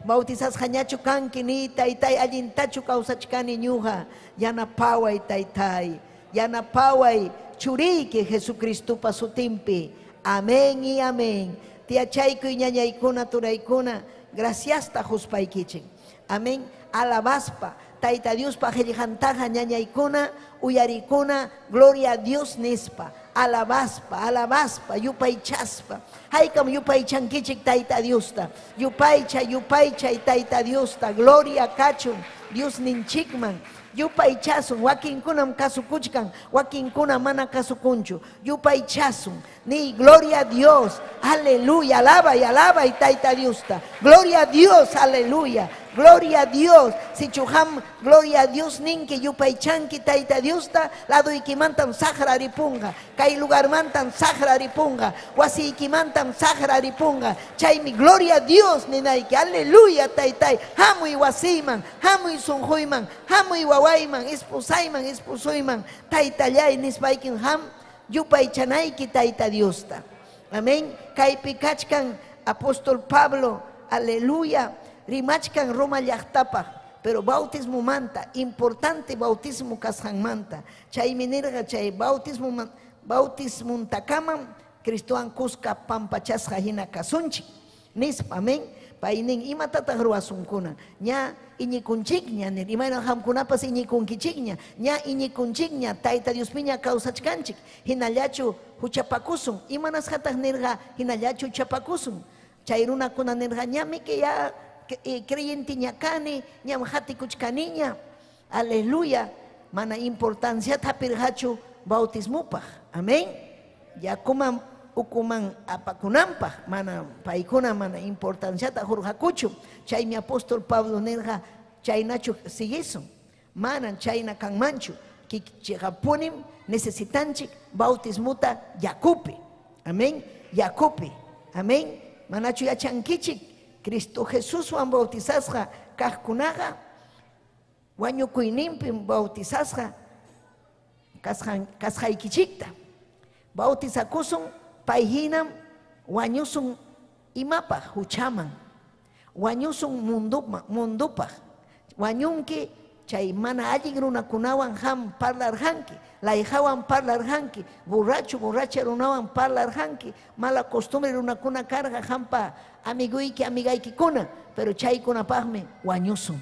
Bautizasqañachu kanki ni taytay allintachu kawsachkani ñuqa. Yanapaway taytay. Yanapaway churiyki Jesucristopa sutinpi. Amén y amén. Tiyachaykuy ñañaykuna turaykuna graciasta huspaykichik. Amén. Alabaspa Tayta Diospa qillqantaqa ñañaykuna uyarikuna gloria a Dios nispa. Alabaspa, alabaspa, yupaychaspa. Haykam yupaychankichik Tayta Diosta. Yupaychay, yupaychay Tayta Diosta. Gloria kachun Diosninchikman. Yupaychasun, wakinkunam kasukuchkan, wakinkuna mana kasukunchu. Yupaychasun. Ni gloria a Dios, aleluya, alabay, alabay Tayta Diosta. Gloria a Dios, aleluya. Gloria a Dios. Sichu ham gloria a Dios ninki yupaychanki Tayta Diosta, laduykimantam saqra ripunqa. Kay lugarmantam saqra ripunqa. Wasiykimantam saqra ripunqa. Chaymi gloria a Dios ninayki. Aleluya, Taytay. Hamuy wasiyman, hamuy sunquyman, hamuy wawayman, esposayman, esposuyman, Taytallay nispaykin ham yupaychanayki Tayta Diosta. Amén. Kaypi kachkan apóstol Pablo, aleluya, rimachkan Roma llaqtapaq, pero bautismomanta, importante bautismo kasqanmanta. Chaymi nirqa chay bautismo bautismuntakamam Cristowan kuska pampachasqa hina kasunchik. Nispa, amén. Paynin imatataq ruwasunkuna? Ña iñikunchikña nir, imayna qamkunapas iñikunkichikña, ña iñikunchikña, Tayta Diospiña kawsachkanchik, hinallachu huchapakusun. Imanasqataq nirqa hinallachu huchapakusun? Chay runakuna nirqa ñamiki ya creyentiña kani, ñam hatikuchkaniña. Aleluya, mana importanciata hapirqachu bautismopaq. Amén. Yakuman ukuman apakunanpaq, mana paykuna mana importanciata hurqakuchu. Chaymi apóstol Pablo nirqa chaynachu siguisun. Manan chayna kanmanchu. Chiqapunim necesitanchik bautismuta yakupi. Amén. Yakupi. Amén. Manachu yachankichik Cristo Jesuswan bautizasqa kaqkunaqa wañukuyninpim bautizasqa kasqaykichikta. Bautizakusun pay hinam wañusun imapaq huchaman. Wañusun mundupaq. Wañunki chay mana allin runakunawan ham parlarqanki, layqawan parlarqanki, borracho, borracha runawan parlarqanki, mala costumbre runakuna karqa hampa amiguyki, amigaykikuna, pero chaykunapaqmi wañusun.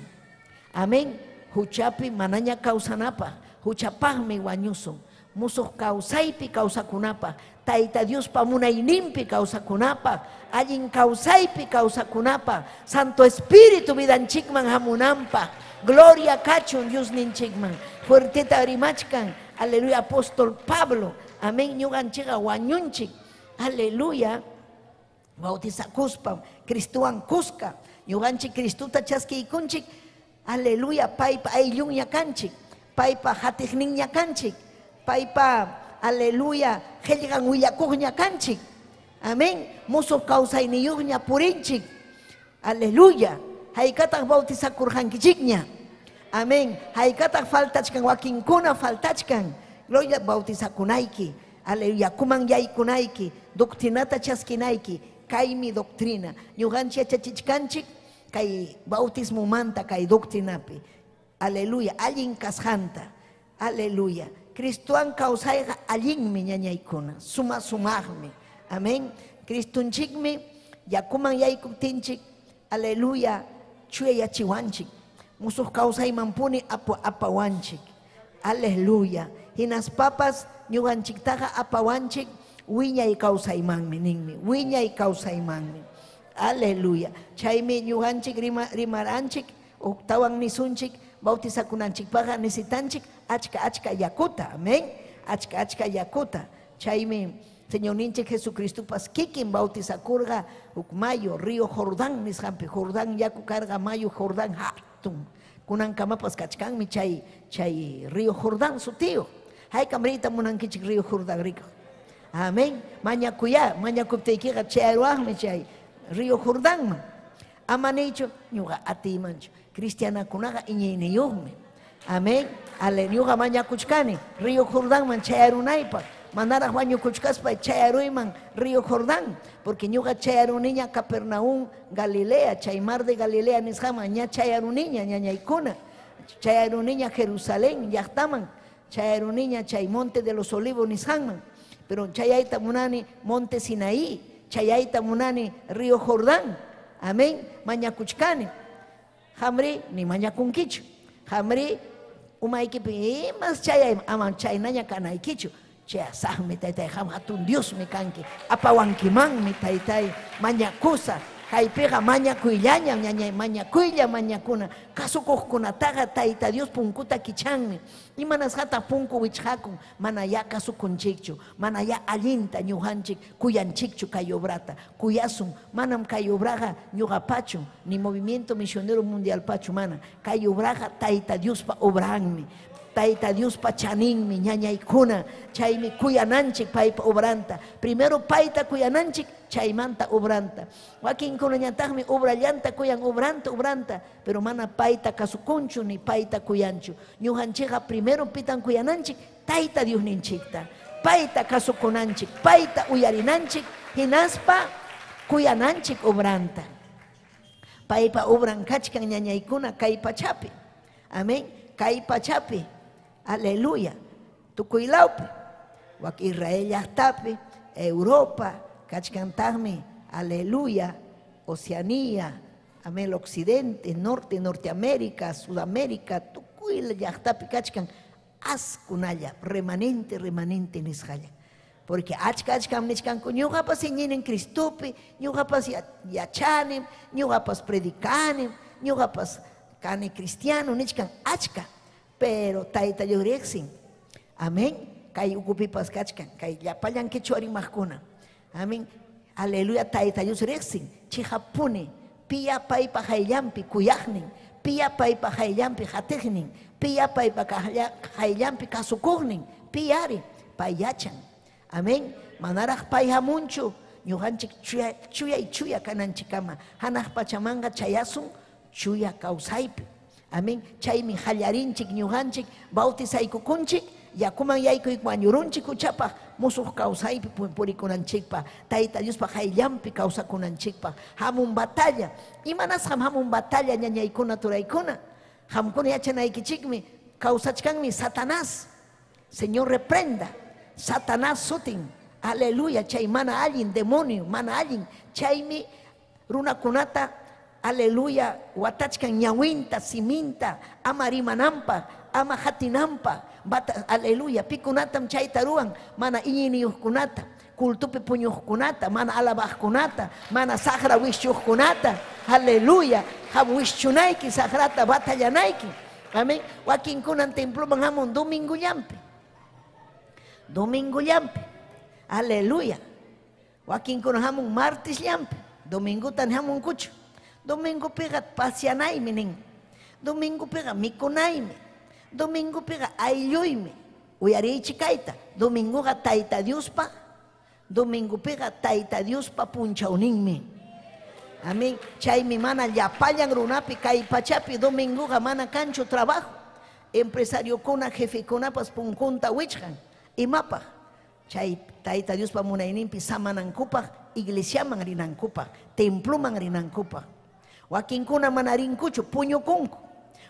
Amén. Huchapi manaña kawsanapaq, huchapaqmi wañusun. Musuq kawsaypi kawsakunapaq, Tayta Diospa munayninpi kawsakunapaq, allin kawsaypi kawsakunapaq, Santo Espíritu vidanchikman hamunanpaq. Gloria kachun Diosninchikman. Fuerteta rimachkan, aleluya, apóstol Pablo. Amén, ñuqanchikqa wañunchik. Aleluya. Bautizakuspam, Cristowan kuska. Ñuqanchik Cristuta chaskiykunchik, aleluya, paypa ayllunña kanchik, paypa hatiqninña kanchik, paypa, aleluya, qillqan willakuqña kanchik. Amén. Musuq kawsayniyuqña purinchik. Aleluya. Haykataq bautizakurqankichikña. Amén. Haykataq faltachkan, wakinkuna faltachkan. Gloria, bautizakunayki. Aleluya. Yakuman yaykunayki. Doctrinata chaskinayki. Kaymi doctrina. Ñuqanchik yachachichkanchik kay bautismomanta kay doctrinapi. Aleluya. Allin kasqanta. Aleluya. Cristowan kawsayqa allinmi ñañaykuna. Suma sumaqmi. Amén. Cristonchikmi yakuman yaykuptinchik, aleluya, chuyayachiwanchik. Musuq kawsaymanpuni apawanchik. Aleluya. Hinaspapas ñuqanchiktaqa apawanchik wiñay kawsaymanmi ninmi. Wiñay kawsaymanmi. Aleluya. Chaymi ñuqanchik rimaranchik, uktawan nisunchik, bautizakunanchikpaqa necesitanchik achka achka yakuta. Amén. Achka achka yakuta. Chaymi Señorninchik Jesucristopas kikin bautizakurqa huk mayu, río Jordán nisqanpi. Jordán yaku karqa mayu Jordán hatun. Kunankamapas kachkanmi chay río Jordán sutiyuq. Haykam riyta munankichik río Jordán rikuq. Amén. Mañakuyá, mañakuptiykiqa chayarwaqmi chay río Jordanman. Ama niychu ñuqa atiymanchu. Cristianakunaqa iñiyniyuqmi. Amén. Ale, ñuqa mañakuchkani río Jordanman chayarunaypaq. Manaraq wañukuchkaspa chayaruyman río Jordán, porque ñuqa chayaruniña Capernaum, Galilea, chay mar de Galilea nisqaman ña chayaruniña ñañaykuna, chayaruniña Jerusalén llaqtaman, chayaruniña chay monte de los olivos nisqanman, pero chayayta munani monte Sinaí, chayayta munani río Jordán. Amén, mañakuchkani. Hamri ni mañakunkichu. Hamri umaykipi imas chayay aman chaynaña kanaykichu. Chayasaqmi taytay, qam hatun Diosmi kanki, apawankimanmi taytay, mañakusa, kaypiqa mañakuyllaña, ñañay, mañakuylla mañakuna, kasukuqkunataqa Tayta Dios punkuta kichanmi. Imanasqataq punku wichqakun, mana ya kasukunchikchu, mana ya allinta ñuqanchik kuyanchikchu kay obrata, kuyasun, manam kay obraqa ñuqapachu, ni movimiento misionero mundialpachu, mana, kay obraqa Tayta Diospa obranmi. Tayta Diospa chaninmi ñañaykuna, chaymi kuyananchik paypa obranta. Primero payta kuyananchik, chaymanta obranta. Wakinkunañataqmi obrallanta kuyan, obranta, obranta, pero mana payta kasukunchu ni payta kuyanchu. Ñuqanchikqa primero pitan kuyananchik, Tayta Diosninchikta. Payta kasukunanchik, payta uyarinanchik, hinaspa kuyananchik obranta. Paypa obran kachkan ñañaykuna kay pachapi. Amén. Kay pachapi. Aleluya. Tukuylawpi. Wak Israel llaqtapi, Europa, kachkantaqmi, aleluya, Oceanía, amén, el occidente, norte, Norteamérica, Sudamérica, tukuy llaqtapi kachkan askunalla, remanente, remanente nisqalla. Porque achka achkam nichkanku, ñuqapas iñinin Cristopi, ñuqapas yachanim, ñuqapas predicanim, ñuqapas kani cristiano, nichkan achka, pero Tayta Dios riqsin. Amén. Kay ukupipas kachkan, kay llapallan quechua rimaqkuna. Amén. Aleluya, Tayta Dios riqsin. Chihapuni, piya paypa hayllampi kuyaqnin, piya paypa hayllampi hatiqnin, piya paypa hayllampi kasukuqnin, piyari, pay yachan. Amén. Manaraq pay hamunchu, ñuqanchik chuyay chuya kananchikama, hanaq pachamanqa chayasun chuya kawsaypi. Amén. Chaymi hallarinchik ñuqanchik, bautizaykukunchik, yakuman yaykuy wañurunchik huchapaq, musuq kawsaypi purikunanchikpaq, Tayta Diospa hayllampi kawsakunanchikpaq. Hamun batalla. Imanasqam hamun batalla ñañaykuna turaykuna? Hamkuna yachanaykichikmi, kawsachkanmi Satanás. Señor reprenda. Satanás sutin. Aleluya, chay mana allin demonio, mana allin. Chaymi runakunata, aleluya, watachkan ñawinta, siminta, ama rimanampa, ama hatinampa, bata, aleluya, pikunatam chayta ruwan, mana iñiniyuqkunata, kultupi puñuqkunata, mana alabaqkunata, mana saqra wischuqkunata, aleluya, ham wischunayki, saqrata batallanayki. Amén. Wakinkunan temploman hamun domingullampi. Domingullampi. Aleluya. Wakinkuna hamun martesllampi. Domingutan hamunkuchu. Domingopiqa paseanaymi nin. Domingopiqa mikunaymi. Domingopiqa aylluymi. Uyariychik kayta. Domingoqa Tayta Diospa, domingopiqa Tayta Diospa punchawninmi. Amén. Chaymi mana llapallan runapi kay pachapi domingoqa mana kanchu trabajo. Empresariokuna, jefekunapas punkunta wichqan. Imapaq? Chay Tayta Diospa munayninpi samanankupaq, iglesiaman rinankupaq, temploman rinankupaq. Wakinkuna mana rinkuchu, puñukunku.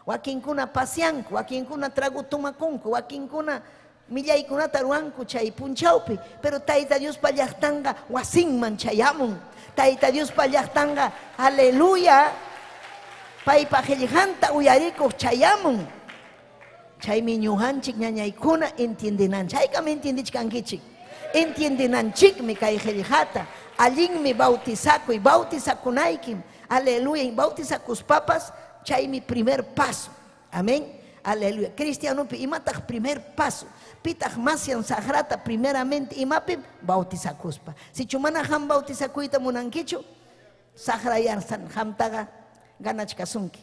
Wakinkuna paseanku, wakinkuna trago tomakunku, wakinkuna millaykunata ruwanku chay punchawpi. Pero Tayta Diospa llaqtanqa wasinman chayamun. Tayta Diospa llaqtanqa, aleluya, paypa qillqanta uyarikuq chayamun. Chaymi ñuqanchik ñañaykuna entiendenanchik. Haykam entiendichkankichik? Entiendenanchikmi kay qillqata. Allinmi bautizakuy, bautizakunaykim. Aleluya, bautizakuspapas chaymi primer paso. Amén. Aleluya. Cristianopi imataq primer paso? Pitaq masyan saqrata primeramente imapim bautizakuspa. Sichu mana qam bautizakuyta munankichu, saqra yarsan qamtaqa ganachkasunki.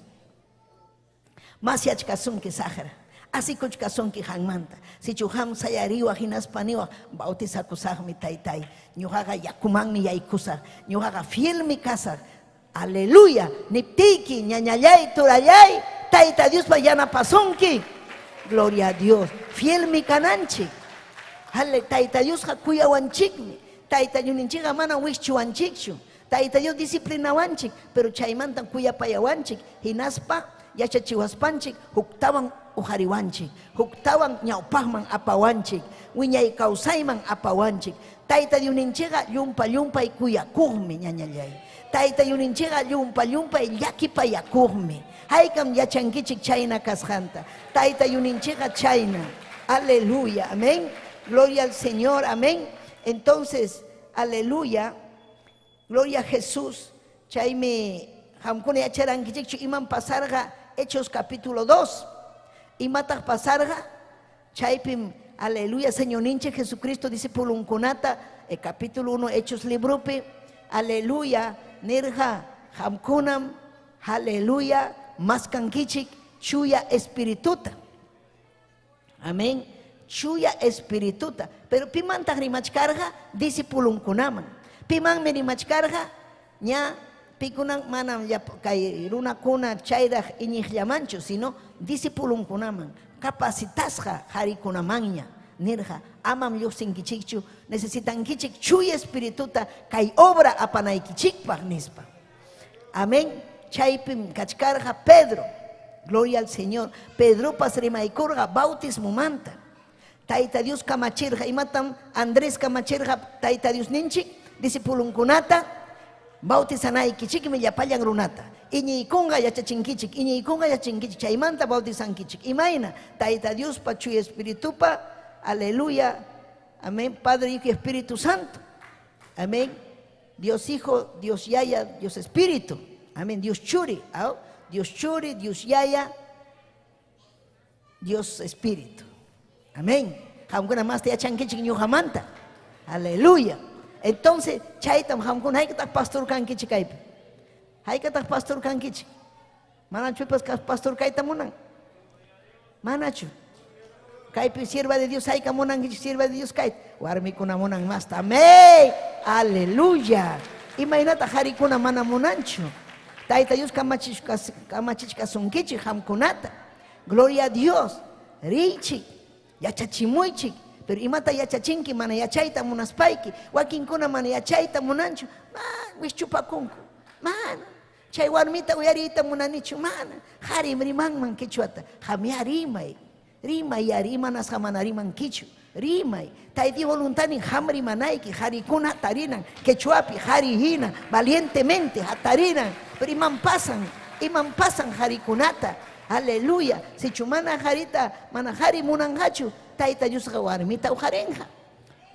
Masyachkasunki saqra. Asikuchkasunki qanmanta. Sichu qam sayariwaq hinaspa niwaq bautizakusaqmi taytay. Ñuqaqa yakumanmi yaykusaq. Ñuqaqa fielmi kasaq. Aleluya. Niptiyki ñañallay, turallay, Tayta Diospa yanapasunki. Gloria a Dios. Fielmi kananchik. Ale, Tayta Diosqa kuyawanchikmi. Tayta Diosninchikqa mana wischuwanchikchu. Tayta Dios disciplinawanchik, pero chaymantam kuyapayawanchik. Hinaspa yachachiwaspanchik huktawan uqariwanchik, huktawan ñawpaqman apawanchik, wiñay kawsayman apawanchik. Tayta Diosninchikqa llumpa llumpay kuyakuqmi, ñañallay. Tayta Diosninchikqa llumpa llumpay llakipayakuqmi. Haykam yachankichik chayna kasqanta. Tayta Diosninchikqa chayna. Aleluya, amén. Gloria al Señor, amén. Entonces, aleluya. Gloria a Jesús. Chaymi qamkuna yacharankichikchu imam pasarqa Hechos capítulo 2. Imataq pasarqa? Chaypim, aleluya, Señorninchik Jesucristo discipulunkunata, capítulo 1 Hechos libropi, aleluya, nirqa qamkunam, aleluya, maskankichik chuya espirituta. Amén. Chuya espirituta. Pero pimantaq rimachkarqa? Discipulunkunaman. Pimanmi rimachkarqa? Ña pikunan manam kay runakuna chayraq iñiqllamanchu, sino discipulunkunaman, capacitasqa qarikunamanña. Nirqa, amam lluqsinkichikchu, necesitankichik chuya espirituta kay obra apanaykichikpaq nispa. Amén. Chaypim kachkarqa Pedro. Gloria al Señor. Pedropas rimaykurqa bautismomanta. Tayta Dios kamachirqa, imatam Andrés kamachirqa Tayta Diosninchik discipulunkunata bautizanaykichikmi llapallan runata. Iñiykunqa yachachinkichik, iñiykunqa yachachinkichik, chaymanta bautizankichik. Imayna Tayta Diospa chuya espiritupa, aleluya, amén, Padre, Hijo y Espíritu Santo. Amén. Dios Hijo, Dios Yaya, Dios Espíritu. Amén. Dios Churi, ¿ah? Dios Churi, Dios Yaya, Dios Espíritu. Amén. Qamkuna más te yachankichik ñuqamanta. Aleluya. Entonces, chaytam qamkuna haykataq pastor kankichik kaypi? Haykataq pastor kankichik? Manachu pipas pastor kayta munan? Manachu? Kaypi sierva de Dios hayka munankichik sierva de Dios kayta? Warmikuna munan masta. Amén. Aleluya. Imaynata qarikuna mana munanchu? Tayta Dios kamachichkasunkichik qamkunata. Gloria a Dios. Riychik, yachachimuychik. Pero imata yachachinki mana yachayta munaspayki. Wakinkuna mana yachayta munanchu. Wischupakunku. Mana. Chay warmita uyariyta munanichu. Mana. Qarim rimanman quechuata. Qamya rimay. Rimay yari, imanasqa mana rimankichu. Rimay. Tayta voluntani qam rimanayki, qarikuna hatarinan, quechuapi qari hina, valientemente hatarinan. Pero iman pasan, iman pasan qarikunata. Aleluya. Sichu mana qarita, mana qari munanqachu, Tayta Diosqa warmita uqarinqa.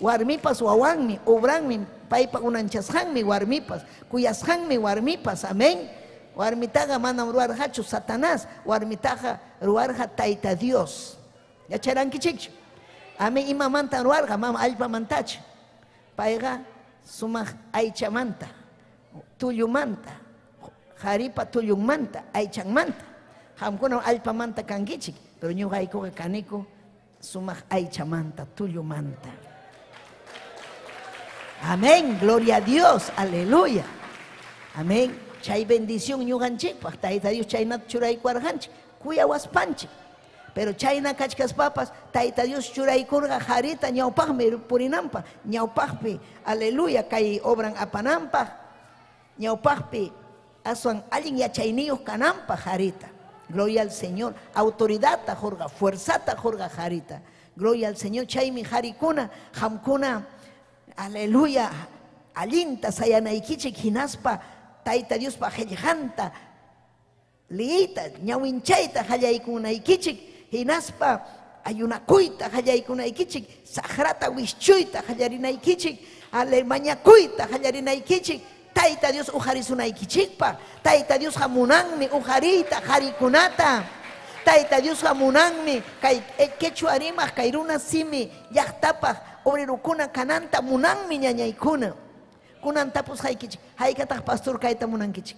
Warmipas wawanmi, obranmi, paypa unanchasqanmi warmipas, kuyasqanmi warmipas. Amén. Warmitaqa manam ruwarqachu Satanás, warmitaqa ruwarqa Tayta Dios. Yacharankichikchu? Amén. Imamanta ruwarqa, mama allpamantachu. Payqa sumaq aychamanta, tullumanta, Qaripa tullunmanta, aychanmanta. Qamkunam allpamanta kankichik, pero ñuqaykuqa kaniku sumaq aychamanta, tullumanta. Amén, gloria a Dios, aleluya. Amén. Chay bendición ñuqanchikpaq, Tayta Dios chaynata churaykuwarqanchik, kuyawaspanchik. Pero chayna kachkaspapas, Tayta Dios churaykurqa qarita ñawpaqmi purinanpaq, ñawpaqpi, aleluya, kay obran apananpaq, ñawpaqpi aswan allin yachayniyuq kananpaq qarita. Gloria al Señor. Autoridadta qurqa, fuerzata qurqa qarita. Gloria al Señor. Chaymi qarikuna, qamkuna, aleluya, allinta sayanaykichik hinaspa Tayta Diospa qillqanta liyiyta, ñawinchayta qallaykunaykichik, hinaspa ayunakuyta qallaykunaykichik, saqrata wischuyta qallarinaykichik, ale mañakuyta qallarinaykichik, Tayta Dios uqarisunaykichikpaq. Tayta Diosqa munanmi uqariyta qarikunata. Tayta Diosqa munanmi kay quechua rimaq, kay runa simi llaqtapaq obrerokuna kananta munanmi ñañaykuna. Kunan tapusqaykichik, haykataq pastor kayta munankichik?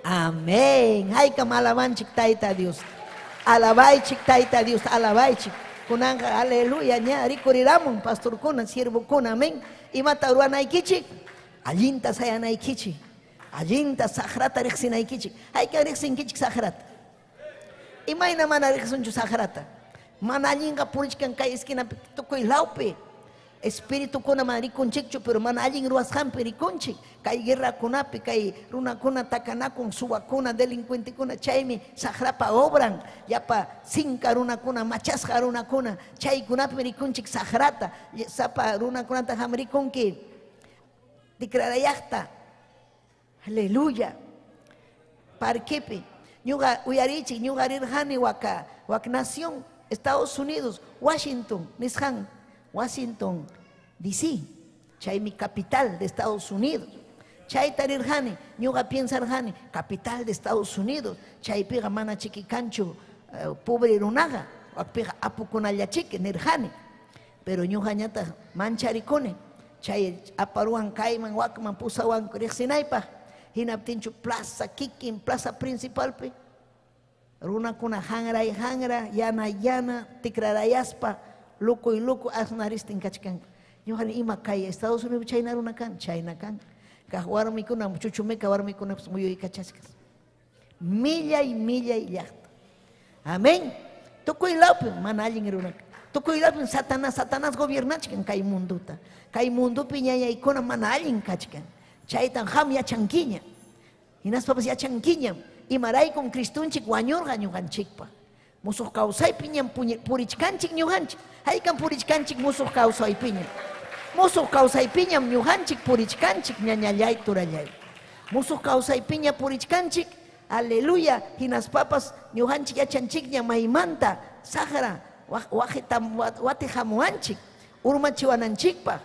Amén. Haykam alabanchik Tayta Dios. Alabaychik Tayta Dios, alabaychik. Kunanqa aleluya ña rikuriramun pastorkuna, siervokuna, amén. Imata ruwanaykichik? Allinta sayanaykichik. Allinta saqrata riqsinaykichik. Hayka riqsinkichik saqrata? Imayna mana riqsinchu saqrata? Mana allinqa purichkan kay esquinapi tukuy lawpi. Espiritukuna mana rikunchikchu, pero mana allin ruwasqanpi rikunchik. Kay guerrakunapi, kay runakuna takanakun, suwakuna, delincuentekuna, chaymi saqrapa obran. Llapa sinka runakuna, machasqa runakuna, chaykunapim rikunchik saqrata. Sapa runakunata qam rikunki tikrarayaqta. Aleluya. Parquepi. Ñuqa uyarichik, ñuqa rirqani waka, wak nación, Estados Unidos, Washington, nisqan, Washington, DC, chaymi capital de Estados Unidos. Chayta rirqani, ñuqa piensarqani, capital de Estados Unidos, chaypiqa mana chiki kanchu pobre runaqa, wakpiqa apukunallachiki nirqani. Pero ñuqañataq mancharikuni, chay aparuwan kayman wakman pusawanku riqsinaypaq, hinaptinchu plaza kikin plaza principalpi runakuna hanray hanra, yana yana, tikrarayaspa, lukuy luku asnaristin kachkanku. Ñuqani ima kay Estados Unidos chayna runa kan, chayna kan. Kaq warmikuna, chuchumeca warmikunapas muyuykachachkas. Millay, millay llaqta. Amén. Tukuy lawpim mana allin runa. Tukuy lawpim Satanás, Satanás gobiernachkan kay munduta. Kay mundupi ñañaykuna mana allin kachkan. Chaytan qam yachankiña. Hinaspapas yachankiñam imaraykum Cristonchik wañurqa ñuqanchikpaq. Musuq kawsaypiñam purichkanchik ñuqanchik. Haykam purichkanchik musuq kawsaypiñam. Musuq kawsaypiñam ñuqanchik purichkanchik ñañallay turallay. Musuq kawsaypiña purichkanchik, aleluya, hinaspapas ñuqanchik yachanchikña maymanta saqra watiqamuwanchik, urmachiwananchikpaq,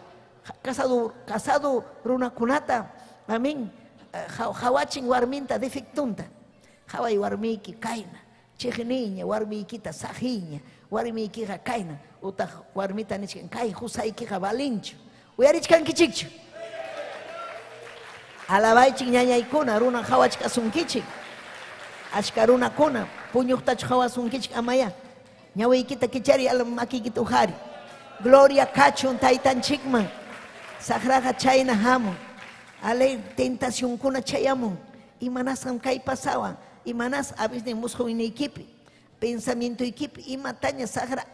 casado, casado runakunata, amén, qawachin warminta defectunta. Qaway warmiyki kayna, chiqniyña, warmiykita saqiyña, warmiykiqa kayna, utaq warmita nichkan, kay qusaykiqa valinchu. Uyarichkankichikchu? Alabaychik ñañaykuna, runa qawachkasunkichik. Achka runakuna, puñuqtachu qawasunkichik amaya. Ñawiykita kichari, makiykita uqari. Gloria kachun taytanchikman. Saqraqa chayna hamun. Ale tentacionkuna chayamun. Imanasqam kay pasawan? Imanas a veces musqhuyniykipi, pensamientoykipi imataña saqra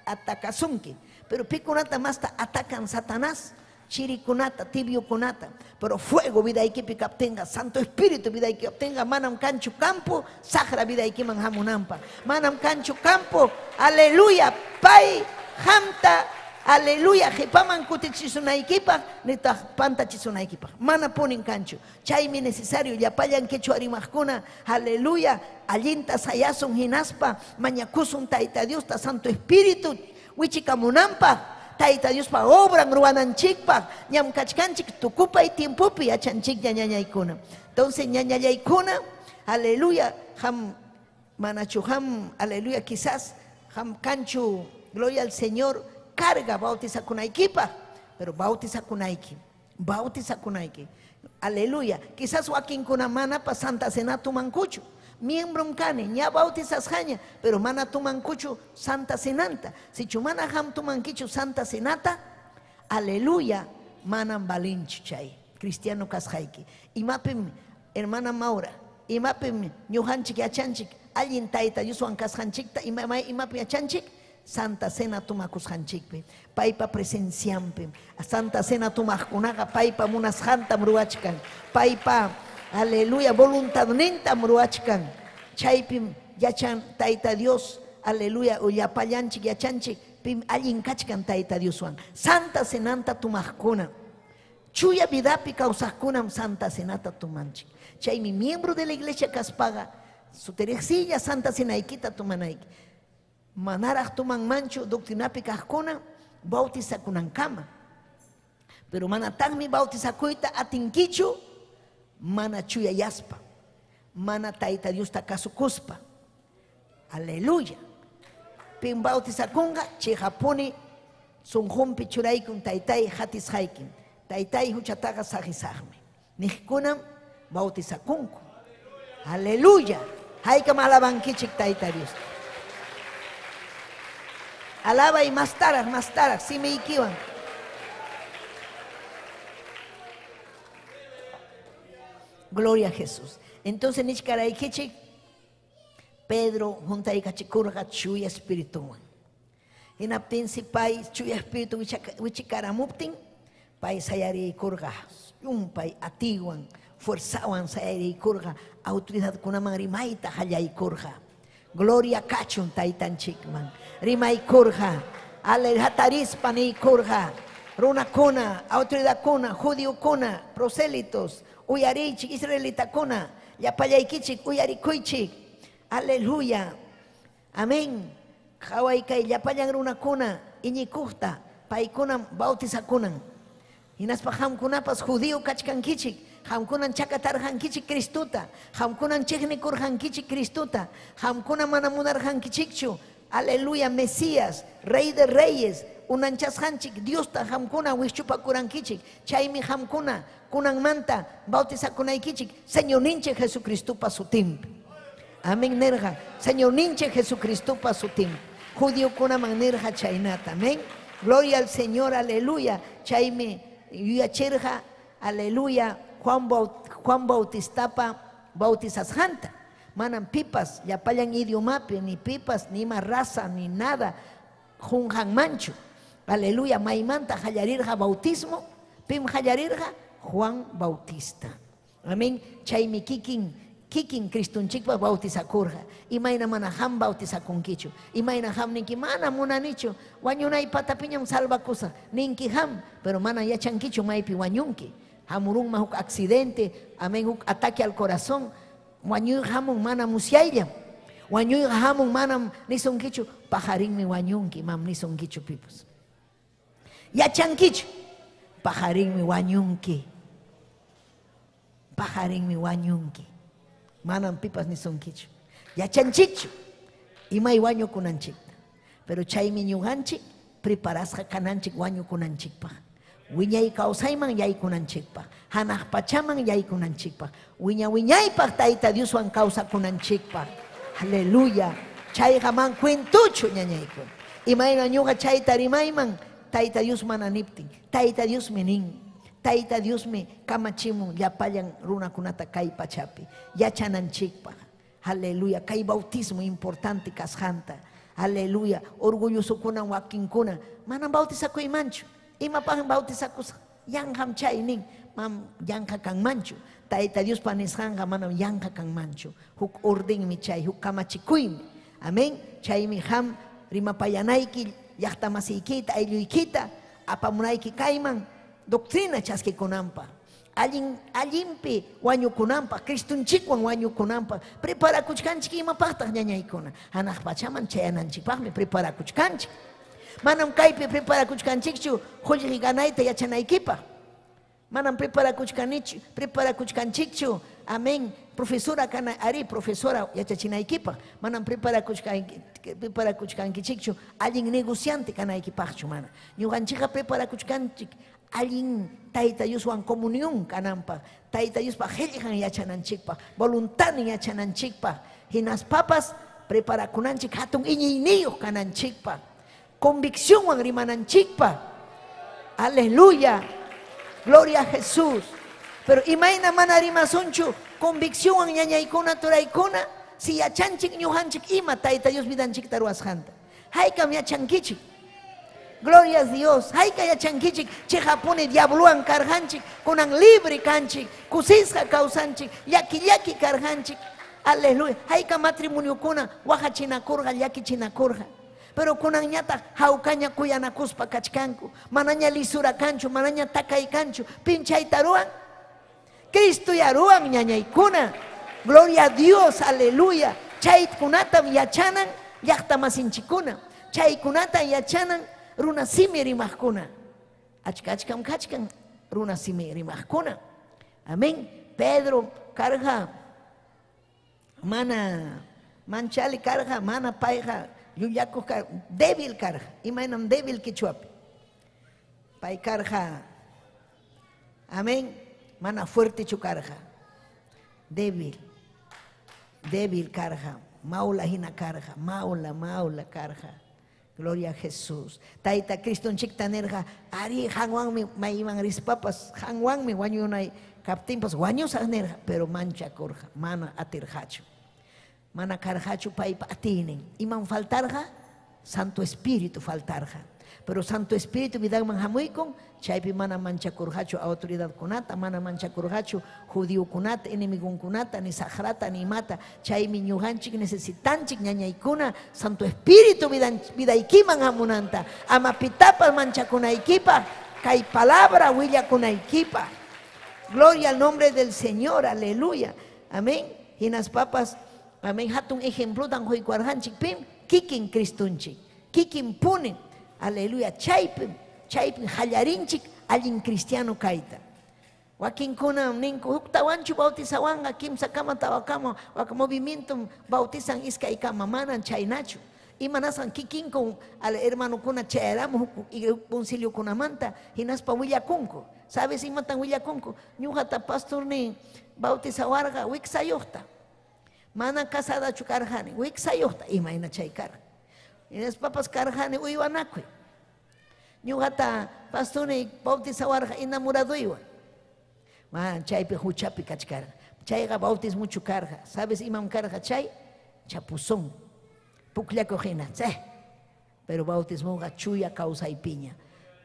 atakasunki. Pero pikunata masta atacan Satanás, chirikunata, tibiokunata. Pero fuego vidaykipi kaptinqa, Santo Espíritu vidayki kaptinqa, manam kanchu campo, saqra vidaykiman hamunanpaq. Manam kanchu campo, aleluya, pay qamta, aleluya, qipaman kutichisunaykipaq, nitaq pantachisunaykipaq. Mana punin kanchu. Chaymi necesario llapallan quechua rimaqkuna, aleluya, allinta sayasun hinaspa, mañakusun Tayta Diosta, Santo Espíritu, wichikamunanpaq, Tayta Diospa obran ruwananchikpaq, ñam kachkanchik tukupay tiempopi yachanchikña ñañaykuna. Entonces ñañallaykuna, aleluya, qam manachu qam, aleluya, quizás qam kanchu, gloria al Señor, carga bautizakunaykipaq, pero bautizakunayki, bautizakunayki. Aleluya. Quizás wakinkuna manapas Santa Cena tumankuchu. Miembrom kani, ña bautizasqaña, pero mana tumankuchu Santa Cenanta. Sichu mana ham tumankichu Santa Cenata, aleluya, manam valinchu chay. Cristiano kasqayki. Imapim, hermana Maura, imapim ñuqanchik yachanchik, allin tayta Dioswan kasqanchikta, imapim yachanchik, Santa Cena tumakusqanchikpi, paypa presencianpi. Santa Cena tumaqkunaqa paypa munasqantam ruwachkan, paypa, aleluya, voluntadnintam ruwachkan. Chaypim yachan Tayta Dios, aleluya, llapallanchik yachanchik, pim allin kachkan Tayta Dioswan. Santa Cenanta tumaqkuna, chuya vidapi kawsaqkunam Santa Cenata tumanchik. Chaymi miembro de la iglesia kaspaqa, suteriqsilla Santa Cenaykita tumanayki. Manaraq tumanmanchu doctrinapi kaqkuna bautizakunankama. Pero manataqmi bautizakuyta atinkichu mana chuyayaspa, mana Tayta Diosta kasukuspa. Aleluya. Pin bautizakunqa chiqapuni sunqunpi churaykun taytay hatisqaykim. Taytay huchataqa saqisaqmi. Niqkunam bautizakunku. Aleluya. Haykam alabankichik Tayta Dios. Alabay mastaraq, mastaraq, simiykiwan. Gloria a Jesús. Entonces nichkaraykichik, Pedro juntaykachikurqa chuya espirituwan. Hinaptinsi pay chuya espíritu wichikaramuptin, pay sayariykurqa, llumpay atiwan, fuerzawan sayariykurqa, autoridadkunaman rimayta qallaykurqa. Gloria kachun taytanchikman. Rimaykurqa, alejatarispa niykurqa, runakuna, autoridadkuna, judiokuna, prosélitos, uyariychik, israelitakuna, llapallaykichik, uyarikuychik. Aleluya. Amén. Qhawaykay llapallan runakuna, iñikuqta, paykunam bautizakunan. Hinaspa qamkunapas judío kachkankichik, qamkunan chakatarqankichik Cristuta, qamkunan chiqnikurqankichik Cristuta, qamkuna mana munarqankichikchu. Aleluya, Mesías, Rey de Reyes, unanchasqanchik Diosta qamkuna wischupakurankichik. Chaymi qamkuna kunanmanta bautizakunaykichik Señorninchik Jesucristupa sutinpi. Amén nerqa, Señorninchik Jesucristupa sutinpi. Judiokunaman nirqa chaynata. Amén. Gloria al Señor, aleluya. Chaymi yuyachirqa, aleluya, Juan Bautistapa bautizasqanta. Manam pipas, llapallan idiomapi, ni pipas, ni ima raza, ni nada, qunqanmanchu. Aleluya, maymanta qallarirqa bautismo, pim qallarirqa Juan Bautista. Amén. Chaymi kikin Cristunchikpa bautizakurqa. Imayna mana ham bautizakunkichu. Imayna ham ninki mana munanichu. Wañunay patapiñam salvakusaq. Ninki ham, pero mana yachankichu maypi wañunki. Hamurunma huk accidente, amén, huk ataque al corazón. Wañuy hamun mana musyayllam. Wañuy hamun manam nisunkichu, pajarinmi wañunki, mam nisunkichu pipus. Yachankichu, pajarinmi wañunki. Pajarinmi wañunki. Manam pipas nisunkichu. Yachanchichu, imay wañukunanchikta. Pero chaymi ñuqanchik preparasqa kananchik wañukunanchikpaq. Wiñay kawsayman yaykunanchikpaq, hanaq pachaman yaykunanchikpaq, wiña wiñaypaq Tayta Dioswan kawsakunanchikpaq. Aleluya. Chayqa man cuentuchu ñañaykuna. Imayna ñuqa chayta rimayman Tayta Dios mana niptin. Tayta Diosmi nin. Tayta Diosmi kamachimun llapallan runakunata kay pachapi yachananchikpaq. Aleluya. Kay bautismo importante kasqanta. Aleluya. Orgullosokuna wakinkuna manam bautizakuymanchu. Imapaqmi bautizakusaq? Yanqam chay nin, mam yanqa kanmanchu. Tayta Diospa nisqanqa manam yanqa kanmanchu. Huk ordenmi chay, huk kamachikuymi. Amén. Chaymi ham rimapayanayki llaqtamasiykita, aylluykita apamunayki kayman doctrina chaskikunanpaq. Allin, allinpi wañukunanpaq, Cristunchikwan wañukunanpaq. Preparakuchkanchik imapaqtaq ñañaykuna. Hanaq pachaman chayananchikpaqmi preparakuchkanchik. Manam kaypi preparakuchkanchikchu qullqi ganayta yachanaykipaq. Manam preparakuchkanchikchu, amén, profesora kana ari profesora yachachinaykipaq. Manam preparakuchkankichikchu allin negociante kanaykipaqchu mana. Ñuqanchikqa preparakuchkanchik Allin Tayta Dioswan comunión kananpaq, Tayta Diospa qillqan yachananchikpaq, voluntadnin yachananchikpaq, hinaspapas preparakunanchik hatun iñiyniyuq kananchikpaq, conviccionwan rimananchikpaq. Aleluya. Gloria a Jesús. Pero imayna mana rimasunchu conviccionwan ñañaykuna turaykuna si yachanchik ñuqanchik ima Tayta Dios vidanchikta ruwasqanta. Haykam yachankichik. Gloria a Dios. Hayka yachankichik chiqapuni diablowan karqanchik, kunan libre kanchik, kusisqa kawsanchik, llaki llaki karqanchik. Aleluya. Hayka matrimoniokuna waqachinakurqa, llakichinakurqa. Pero kunanñataq hawkaña kuyanakuspa kachkanku. Manaña lisura kanchu, manaña takay kanchu. Pim chayta ruwan? Cristo ya ruwan ñañaykuna. Gloria a Dios, aleluya. Chaykunatam yachanan llaqtamasinchikkuna. Chaykunatam yachanan runa simi rimaqkuna. Achka achkam kachkan runa simi rimaqkuna. Amén. Pedro karqa mana manchali karqa, mana payqa llullakuq karqa, débil karqa. Imaynam débil quichuapi. Pay karqa, amén, mana fuertechu karqa. Débil. Débil karqa, maula hina karqa, maula, maula karqa. Gloria a Jesús. Tayta Cristonchikta nirqa, arí, qanwanmi mayman rispapas, qanwanmi wañunay kaptinpas wañusaq nirqa, pero manchakurqa, mana atirqachu. Mana karqachu paypa atiynin. Imam faltarqa? Santo Espíritu faltarqa. Pero Santo Espíritu vidanman hamuykun, chaypi mana manchakurqachu autoridadkunata, mana manchakurqachu judiokunata, enemigonkunata, ni saqrata, ni imata. Chaymi ñuqanchik necesitanchik ñañaykuna Santo Espíritu vidaykiman hamunanta. Ama pitapas manchakunaykipaq, kay palabra willakunaykipaq. Gloria al nombre del Señor, aleluya. Amén. Hinaspapas, amén, hatun ejemplotan quykuwarqanchik pim? Kikin Cristonchik. Kikin punin. Aleluya. Chaypim, chaypim hallarinchik allin cristiano kayta. Wakinkunam ninku huktawanchu bautizawanqa kimsakama tawakama wak movimientom bautizan iskaykama, manan chaynachu. Imanasqan kikinku al hermanokuna chayaramu huk conciliokunamanta hinaspa willakunku. ¿Sabes imatan willakunku? Ñuqata pastornin bautizawarqa wiksayuqta. Mana casadachu karqani, wiksayuqta, imayna chay karqa. Hinaspapas karqani uywanakuy. Ñuqata pastorniy bautizawarqa enamoraduywan. Man, chaypi huchapi kachkarqa. Chayqa bautismuchu karqa. ¿Sabes imam karqa chay? Chapuzón. Pukllakuq hina. Che. Pero bautismoqa chuya kawsaypiña.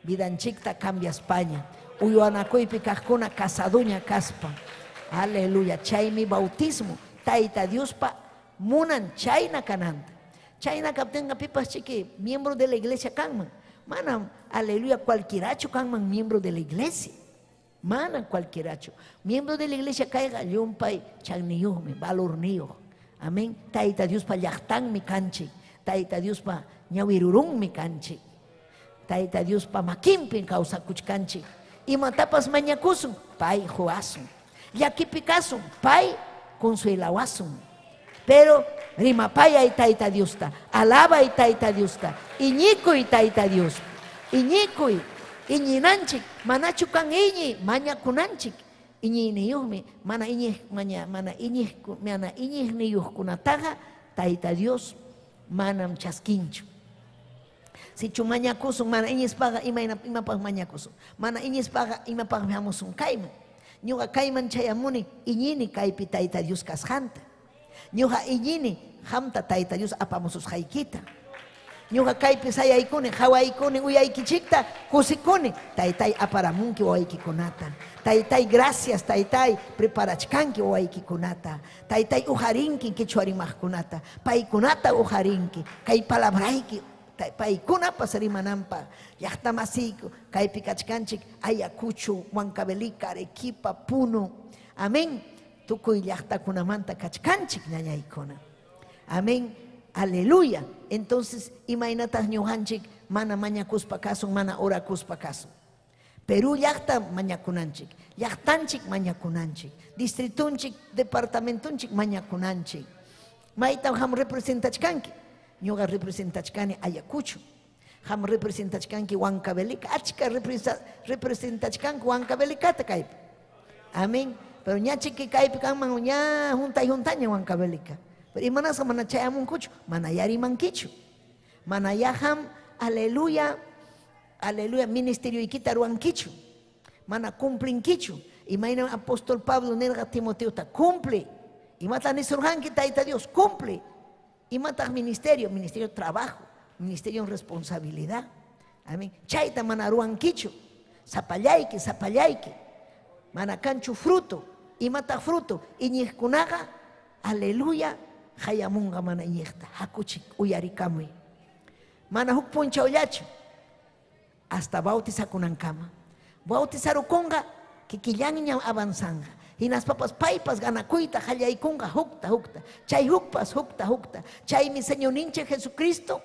Vidanchikta cambiaspaña. Uywanakuypi kaqkuna casaduña kaspa. Aleluya. Chaymi bautismo. Tayta Diospa munan chayna kananta. Chayna kaptinqa pipas chiki miembro de la iglesia kanman. Manam, aleluya, cualquierachu kanman miembro de la iglesia. Manam cualquierachu. Miembro de la iglesia kayqa llumpay channiyuqmi, valorniyuq. Amén. Tayta Diospa llaqtanmi kanchik. Tayta Diospa ñawirurunmi kanchik. Tayta Diospa makinpim kawsakuchkanchik. Imatapas mañakusun, pay quwasun. Llakipi kasun, pay consuelawasun. Pero rimapayay Tayta Diosta, alabay Tayta Diosta, iñikuy Tayta Dios. Iñikuy, iñinanchik, manachu kan iñi, mañakunanchik. Iñiyniyuqmi, mana iñiq, maña, mana iñiq, mana iñiqniyuqkunataqa Tayta Dios manam chaskinchu. Sichu mañakusun, mana iñispaqa imayna imapaq mañakusun. Mana iñispaqa imapaqmi hamusun kayman. Ñuqa kayman chayamuni iñini kaypi Tayta Dios kasqanta. Ñuqa iñini qamta Tayta Dios apamususqaykita. Ñuqa kaypi sayaykuni, qawaykuni uyaykichikta, kusikuni. Taytay aparamunki wawaykikunata. Taytay gracias, taytay preparachkanki wawaykikunata. Taytay uqarinki quichua rimaqkunata. Paykunata uqarinki. Kay palabrayki paykunapas rimananpaq. Llaqtamasiyku kaypi kachkanchik Ayacucho, Huancavelica, Arequipa, Puno. Amén. Tukuy llaqtakunamanta kachkanchik ñañaykuna. Amén. Aleluya. Entonces, imaynataq ñuqanchik mana mañakuspa kasun, mana orakuspa kasun. Perú llaqta mañakunanchik, llaqtanchik mañakunanchik, distritunchik, departamentunchik mañakunanchik. Maytam qam representachkanki? Ñuqa representachkani Ayacucho. Qam representachkanki Huancavelica, achka representachkanku Huancavelicata kaypi. Amén. Pero ñachiki kaypi kanman ña juntay juntaña Huancavelica. Pero imanasqa mana chayamunkuchu, mana yarimankichu. Mana yaham, aleluya, aleluya, ministerioykita ruwankichu. Mana cumplinkichu. Imaynam apóstol Pablo nirqa Timoteota, cumple. Imata nisurqanki Tayta Dios, cumple. Imataq ministerio, ministerio trabajo, ministerio responsabilidad. Amén. Chayta mana ruwankichu. Sapallayki, sapallayki. Mana kanchu fruto. Imataq fruto? Iñiqkunaqa, aleluya, hayamunqa mana iñiqta. Hakuchik, uyarikamuy. Mana huk punchawllachu. Hasta bautizakunankama. Bautizarukunqa kikillanñam avanzanqa. Hinaspapas paypas ganakuyta qallaykunqa hukta hukta. Chay hukpas hukta hukta. Chaymi Señorninchik Jesucristo,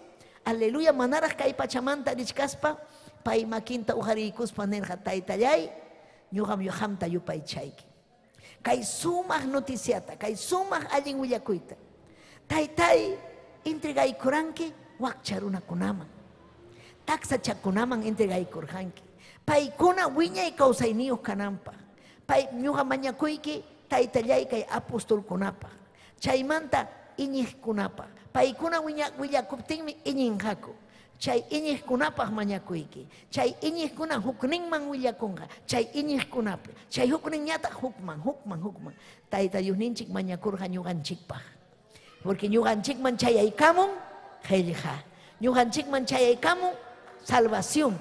aleluya, manaraq kay pachamanta richkaspa, pay makinta uqariykuspa nirqa, Taytallay, ñuqam qamta yupaychayki. Kay sumaq noticiata, kay sumaq allin willakuyta. Taytay, entregaykuranki wakcha runakunaman. Taksachakunaman entregaykurqanki. Paykuna wiñay kawsayniyuq kananpaq. Pay ñuqa mañakuyki taytallay kay apostolkunapaq. Chaymanta iñiqkunapaq. Paykuna willakuptinmi iñinqaku. Chay iñiqkunapaq mañakuyki. Chay iñiqkuna hukninman willakunqa. Chay iñiqkunapi. Chay hukninñataq hukman, hukman, hukman. Tayta Diosninchik mañakurqa ñuqanchikpaq. Porque ñuqanchikman chayaykamun qillqa. Ñuqanchikman chayaykamun salvación.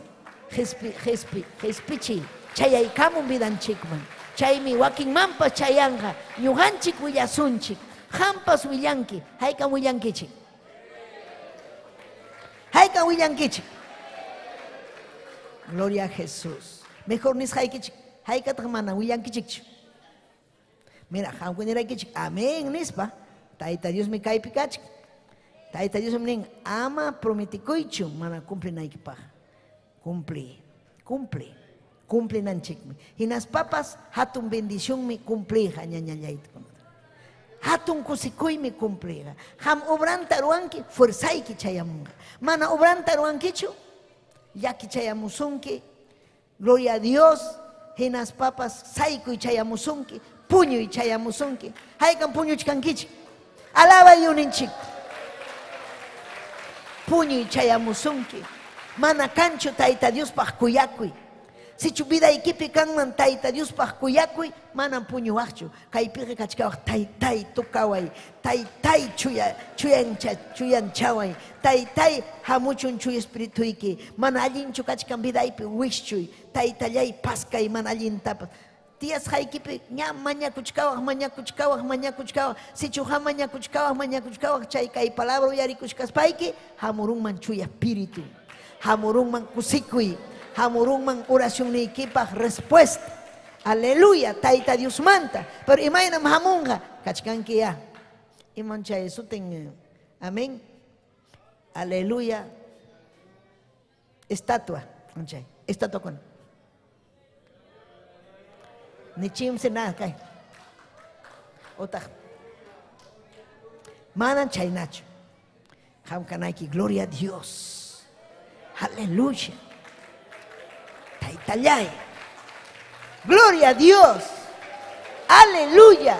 Qespichiy. Chayaykamun vidanchikman. Chaymi wakinmanpas chayanqa. Ñuqanchik willasunchik. Qampas willanki. Haykam willankichik. Haykam willankichik. Gloria a Jesús. Mejor nisqaykichik. Haykataq mana willankichikchu. Mira, qamkuniraykichik. Amén nispa. Tayta Diosmi kaypi kachkan. Tayta Diosmi nin, ama prometikuychu mana cumplinaykipaq. Cumple, cumple, cumplinanchikmi. Hinaspapas hatun bendicionmi cumpliyqa ñañallaykunata. Hatun kusikuymi cumpliyqa. Qam obranta ruwanki, fuerzayki chayamunqa. Mana obranta ruwankichu, llaki chayamusunki. Gloria a Dios. Hinaspapas saykuy chayamusunki, puñuy chayamusunki. Haykam puñuchkankichik. Alaba yuninchik. Puñuy chayamusunki. Mana kanchu Tayta Diospaq kuyakuy. Sichu vidaykipi kanman Tayta Diospaq kuyakuy, manam puñuwaqchu. Kaypiqa kachkawaq taytay tukaway, taytay chuya chuyancha chuyanchaway, taytay hamuchun chuya espirituyki. Mana allinchu kachkan vidaypi wischuy, taytallay paskay mana allintapas. Tiyasqaykipi ña mañakuchkawaq, mañakuchkawaq, mañakuchkawaq. Sichu ha mañakuchkawaq, mañakuchkawaq, chay kay palabra uyarikuchkaspayki, hamurunman chuya espíritu. Hamurunman kusikuy, hamurunman oracionniykipaq respuesta. Aleluya, Tayta Diosmanta. Pero imaynam hamunqa, kachkanki ya. Iman chay sutin, amén. Aleluya. Estatua, chay, estatua con. Ni chimse nada kay. Otaq. Manan chaynachu. Qam kanayki, gloria a Dios. Aleluya. Taytallay. Gloria a Dios. Aleluya.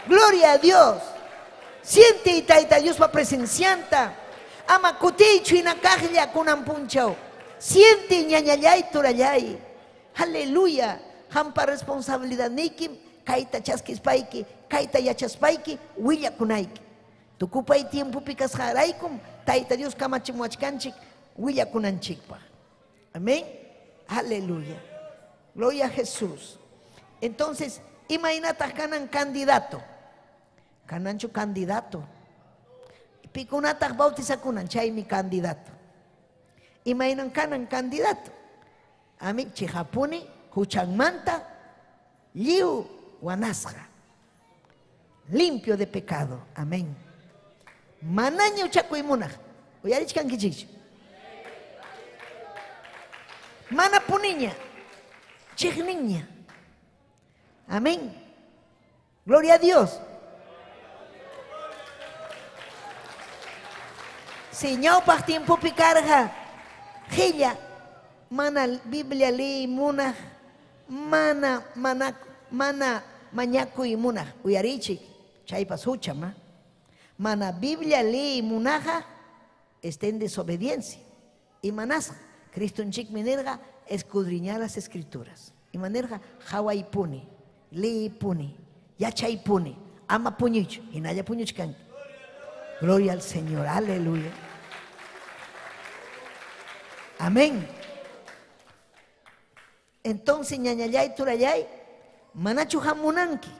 Gloria a Dios. Siente y Tayta Diospa presencianta. Ama kutiychu hinakaqlla kunan punchaw. Siente ñañallay turallay. Aleluya. Qampa responsabilidadniykim kayta chaskispayki, kayta yachaspayki willakunayki. Tukupay tiempopi kasqaraykum Tayta Dios kamachimuwachkanchik willakunanchikpaq. Amén. Aleluya. Gloria a Jesús. Entonces, imaynataq kanan candidato? Kananchu candidato. Pikunataq bautizakunan, chaymi candidato. Imaynan kanan candidato? Amén. Chihapuni huchanmanta lliw wanasqa. Limpio de pecado. Amén. Manaña huchakuy munaq. Uyarichkankichikchu. Mana puniña. Chiqniña. Amén. Gloria a Dios. Si ñawpaq tiempopi karqa, Qilla mana Biblia liy munaq, mana mana mana mañakuy munaq. Uyarichik, chaypas hucham, Mana Biblia liy munaqqa está en desobediencia. Imanasqa, Cristonchikmi nirqa escudriñar las escrituras. Imanirqa qawaypuni, liypuni, yachaypuni, ama puñuychu, hinalla puñuchkanki. Gloria al Señor, aleluya. Amén. Entonces, ñañallay, turallay, manachu hamunanki.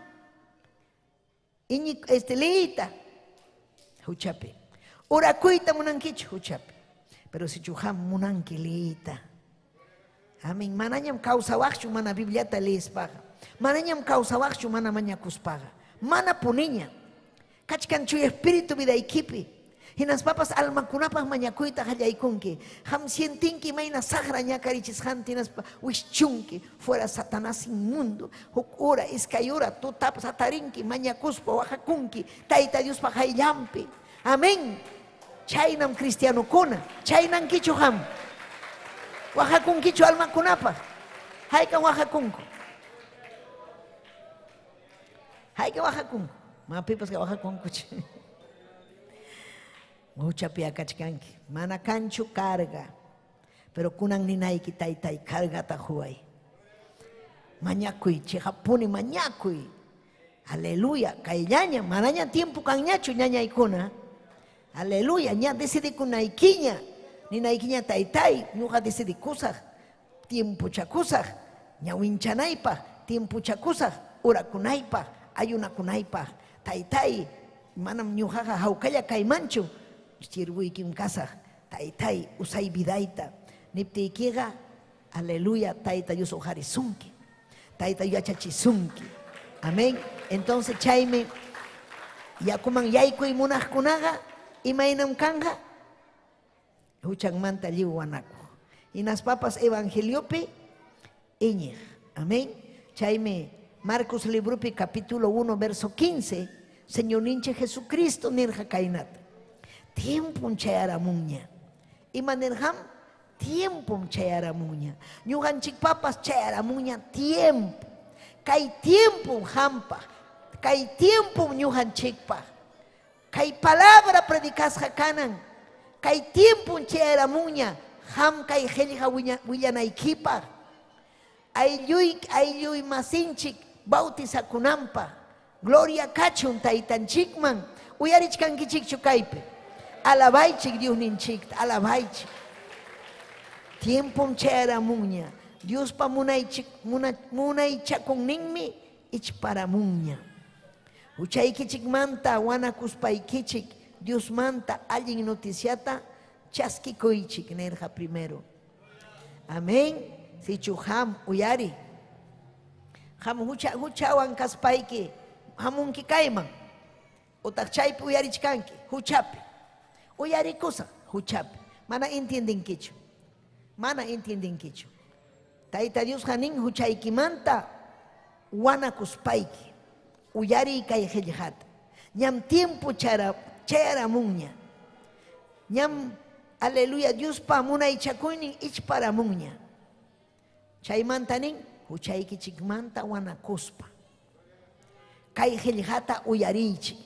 Iñi, liyta, huchapi. Orakuyta munankichu, huchapi. Pero si chuham munanki liyta. Amén. Manañam kawsawaqchu mana Bibliata liyispaqa. Manañam kawsawaqchu mana mañakuspaqa. Mana puniña. Kachkan chuy espíritu vidaykipi. Hinaspapas almakunapaq mañakuyta qallaykunki. Qam sientinki mayna saqra ñakarichisqanta hinaspa wischunki. Fuera Satanás inmundo. Huk hora, iskay hora, tutapas hatarinki, mañakuspa waqakunki. Tayta Diospaq hayllampi. Amén. Chaynam cristianokuna. Chaynankichu qam. Waqakunkichu almakunapaq. Haykam waqakunku. Haykam waqakunku. Mapipas waqakunkuchu. Huchapi akachkanki. Mana kanchu carga. Pero kunan ninayki taytay cargata huway. Mañakuy, chiqapuni mañakuy. Aleluya, kayllaña, manaña tiempo kanñachu ñañaykuna. Aleluya, ña decidikunaykiña. Ninaykiña taytay, ñuqa decidikusaq, tiempochakusaq, ñawinchanaypaq, tiempochakusaq, orakunaypaq, ayunakunaypaq. Taytay, manam ñuqaqa hawkalla kaymanchu, sirvuykim kasaq, taytay, usay vidayta. Niptiykiqa, aleluya, tayta Dios uqarisunki. Tayta yachachisunki. Amén. Entonces chaymi yakuman yaykuy munaqkunaqa imaynam kanja huchanmanta lliw wanakuq. Hinaspapas evangeliopi iñiq. Amén. Chaymi Marcos libropi capítulo 1 verso 15, Señor ninchik Jesucristo nirqa kaynata. Tiempom chayaramunña. Ima nirqam? Tiempom chayaramunña. Ñuqanchikpapas chayaramunña tiempo. Kay tiempom hampaq. Kay tiempom ñuqanchikpaq. Kay palabra predicasqa kanan. Kay tiempom chayaramunña ham kay qillqa willanaykipaq. Aylluy aylluy masinchik bautizakunanpaq. Gloria kachun taytanchikman. Uyarichkankichikchu kaypi. Alabaychik Diosninchikta, alabaychik. Tiempom chayaramunña. Diospa munaychakunninmi ichparamunña. Huchaykichikmanta wanakuspaykichik Diosmanta allin noticiata chaskikuychik nirqa primero. Amén. Sichu ham uyari. Ham huchawan kaspayki hamunki kayman. Utaq chaypi uyarichkanki huchapi. Uyarikusa huchapi. Mana entiendenkichu. Mana entiendenkichu. Tayta Diosqa nin huchaykimanta wanakuspayki. Uyari kay qillqata. Ñam tiempo chayaramunña. Ñam, aleluya, Diospa munaychakuynin ichparamunña. Chaymanta nin huchaykichikmanta wanakuspa. Kay qillqata uyariychik.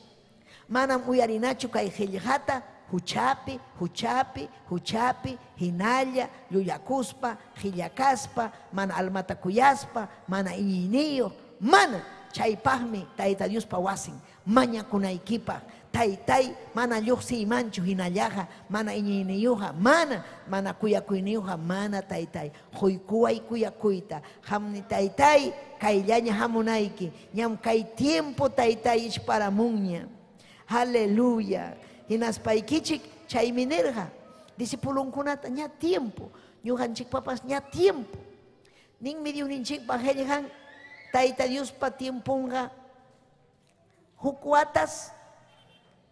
Manam uyarinachu kay qillqata huchapi, huchapi, huchapi, hinalla, llullakuspa, qillakaspa, mana almata kuyaspa, mana iñiyniyuq, mana. Chaypaqmi Tayta Diospa wasin, mañakunaykipaq. Taytay, mana lluqsiymanchu hinallaqa, mana iñiyniyuqqa, mana, mana kuyakuyniyuqqa, mana taytay. Quykuway kuyakuyta. Hamni taytay, kayllaña hamunayki. Ñam kay tiempo taytay ichparamunña. Aleluya. Hinaspaykichik chaymi nirqa. Discipulunkunata ña tiempo. Ñuqanchikpapas ña tiempo. Ninmi Diosninchikpa qillqan Tayta Diospa tiemponqa huk watas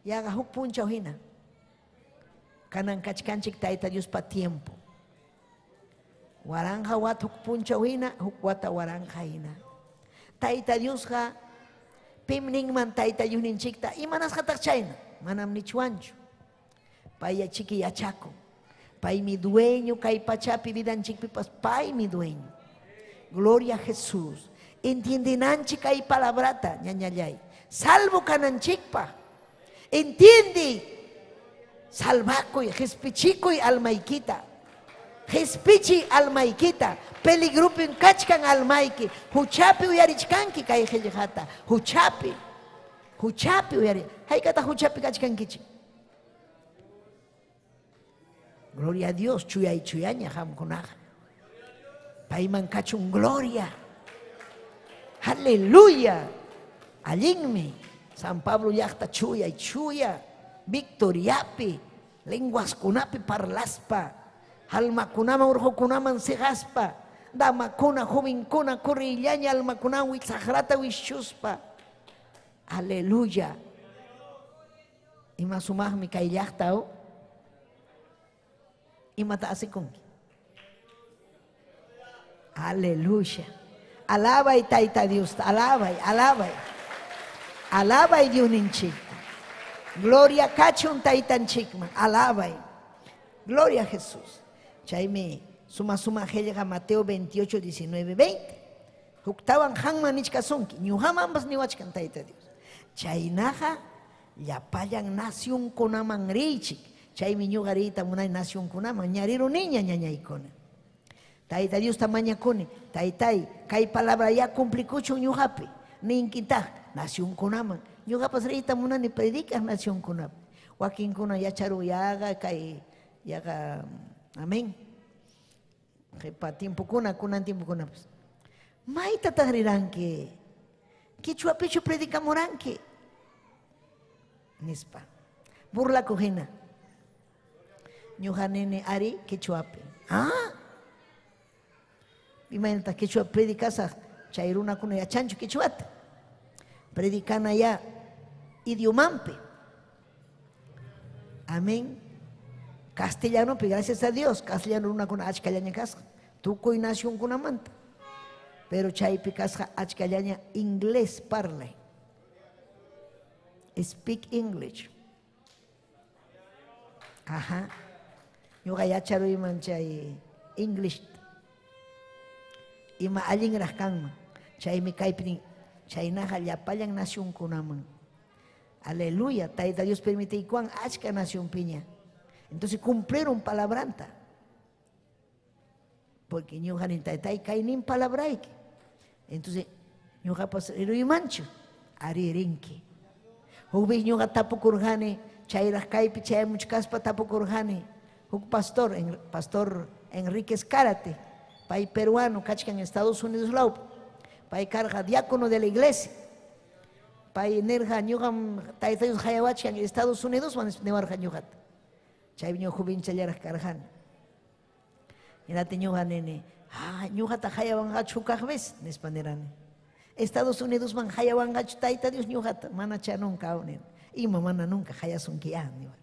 yaqa huk punchaw hina. Kanan kachkanchik Tayta Diospa tiempo. Waranja wata huk punchaw hina, huk wata waranja hina. Tayta Diosqa pim ninman Tayta Diosninchikta imanasqataq chayna? Manam nichwanchu. Pay chiki yachakun. Paymi dueño kay pachapi vidanchikpipas paymi dueño. Gloria a Jesús. Entiendenanchik kay palabrata, ñañallay. Salvo kananchikpaq. Entiende. Salvakuy, qispichikuy almaykita. Qispichiy almaykita. Peligropim kachkan almayki. Huchapi uyarichkanki kay qillqata. Huchapi. Huchapi uyari. Haykataq huchapi kachkankichik? Gloria a Dios, chuyay chuyaña qamkunaqa. Payman kachun gloria. Aleluya. Allinmi. San Pablo llaqta chuyay chuya. Victoriapi, lenguaskunapi parlaspa, almakunaman urqukunaman siqaspa, damakuna, jovenkuna, corrillaña almakunawan saqrata wischuspa. Aleluya. Ima sumaqmi kay llaqta o? Imata asikunki? Aleluya. Alabay Tayta Diosta, alabay, alabay. Alabay Diosninchikta. Gloria kachun Taytanchikman, alabay. Gloria a Jesús. Chaymi suma suma qillqa Mateo 28, 19, 20. Huktawan qanman nichkasunki, ñuqamanpas niwachkan Tayta Dios. Chaynaqa llapallan nacionkunaman riychik. Chaymi ñuqa riyta munay nacionkunaman, ñariruniña ñañaykuna. Tayta Diosta mañakuni, Taytay, kay palabra ya cumplikuchun ñuqapi. Ninkitaq nacionkunaman. Ñuqapas riyta munani predicaq nacionkunapi. Wakinkuna yacharu yaqa kay yaqa amén. Qhipa tiempokuna, kunan tiempokunapas. Maytataq riranki? Quichuapichu predicamuranki? Nispa. Burlakuq hina. Ñuqa nini ari quichuapi. Ah? Imaynataq quichua predicasaq? Chay runakuna yachanchu quichuata. Predicana ya idiomampi. Amén. Castellanopi, gracias a Dios, castellano runakuna achkallaña kasqa. Tukuy nacionkunamanta. Pero chaypi kasqa achkallaña inglés parlay. Speak English. Ajá. Ñuqa yacharuyman chay English. Ima allinraq kanman. Chaymi kaypi nin, chaynaqa llapallan nacionkunaman. Aleluya, Tayta Dios permitiykuwan achka nacionpiña. Entonces cumplieron palabranta. Porque ñuqa nin taytay kaynin palabrayki. Entonces ñuqapas riruymanchu, ari rinki. Huk vez ñuqa tapukurqani, chayraq kaypi chayamuchkaspa tapukurqani. Huk pastor, pastor Enríquez Cárate, pay peruano, kachkan Estados Unidos lawpi. Pay karqa diácono de la iglesia. Pay nirqa ñuqam Tayta Dios hayawachkan Estados Unidos niwarqa ñuqata. Chaymi ñuqa jovenchallaraq karqani. Hinaptin ñuqa nini, ah, ñuqata hayawanqachu hukaq vez, nispa nirani. Estados Unidosman hayawanqachu Tayta Dios ñuqata, manacha nunca nini. Ima mana nunca hayasunki ya, niwar.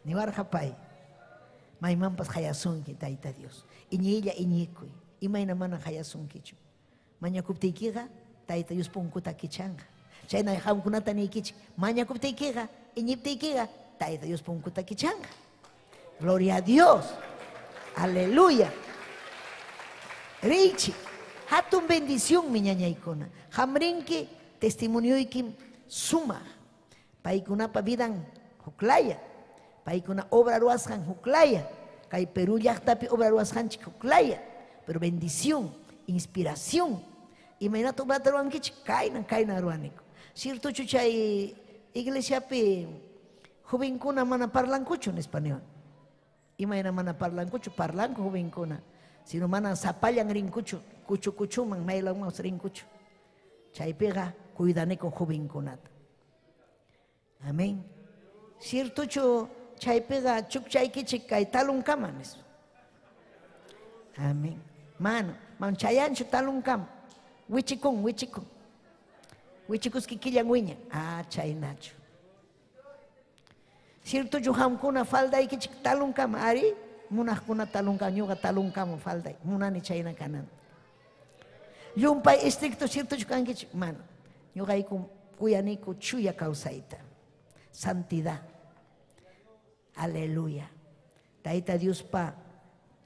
Niwarqa pay. Maymanpas hayasunki Tayta Dios. Iñiylla iñikuy, imayna mana hayasunkichu. Mañakuptiykiqa Tayta Dios punkuta kichanqa. Chayna qamkunata niykichik, mañakuptiykiqa, iñiptiykiqa Tayta Dios punkuta kichanqa. Gloria a Dios. Aleluya. Riychik, hatun bendición mi ñañaykuna. Qamrinki testimonioykim sumaq. Paykunapa vidan huklaya. Paykuna obra ruwasqan huklaya. Kay Perú llaqtapi obra ruwasqanchik huklaya. Pero bendición, inspiración. Imaynata obrata ruwankichik? Kaynan, kaynan ruwaniku. Ciertochu chay iglesiapi jovenkuna mana parlankuchu nispa niwan. Imayna mana parlankuchu, parlanku jovenkuna. Sino mana sapallan rinkuchu, kuchu kuchuman maylaman rinkuchu. Chaypiqa cuidaniku jovenkunata. Amén. Ciertochu chaypiqa chukchaykichik kay talunkama nispa. Amén. Mano, man chayanchu talunkama. Wichikun, wichikun. Wichikuski killan wiña. Ah, chaynachu. Ciertochu qamkuna faldaykichik talunkama, ari munaqkuna talunkama, ñuqa talunkama falday, munani chayna kananta. Llumpay estricto ciertochu kankichik, mano. Ñuqayku kuyaniku chuya kawsayta. Santidad. Aleluya. Tayta Diospa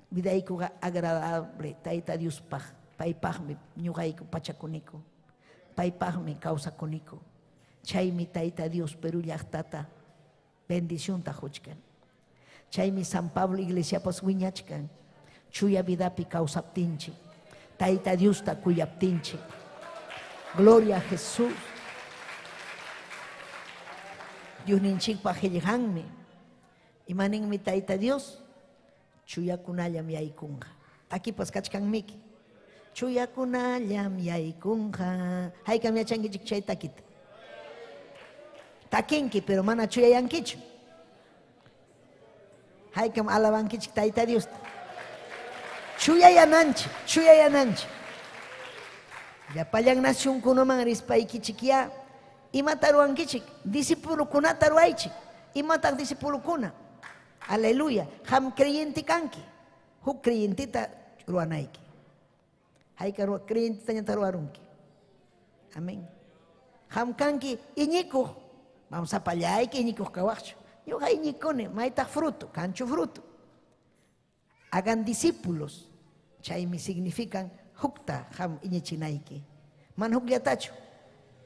vidaykuqa agradable Tayta Diospaq, paypaqmi ñuqayku pachakuniku, paypaqmi kawsakuniku. Chaymi Tayta Dios Perú llaqtata bendicionta quchkan. Chaymi San Pablo iglesiapas wiñachkan, chuya vidapi kawsaptinchik, Tayta Diosta kuyaptinchik. Gloria a Jesús. Diosninchikpa qillqanmi. Imaninmi Tayta Dios? Chuyakunallam yaykunqa. Takipas kachkanmiki. Chuyakunallam yaykunqa. Haykam yachankichik chay takita? Takinki, pero mana chuyayankichu. Haykam alabankichik Tayta Diosta. Chuyayananchik, chuyayananchik. Llapallan nacionkunaman rispaykichikyá imata ruwankichik? Discipulokunata ruwaychik. Imataq discipulokuna? Aleluya. Qam creyente kanki. Huk creyenteta ruwanayki. Hayka creyentetañata ruwarunki. Amén. Qam kanki iñikuq. Vamos sapallayki iñikuq kawaqchu. Ñuqa iñikuni, maytaq fruto, kanchu fruto. Hagan discípulos. Chaymi significan hukta qam iñichinayki. Mana hukllatachu.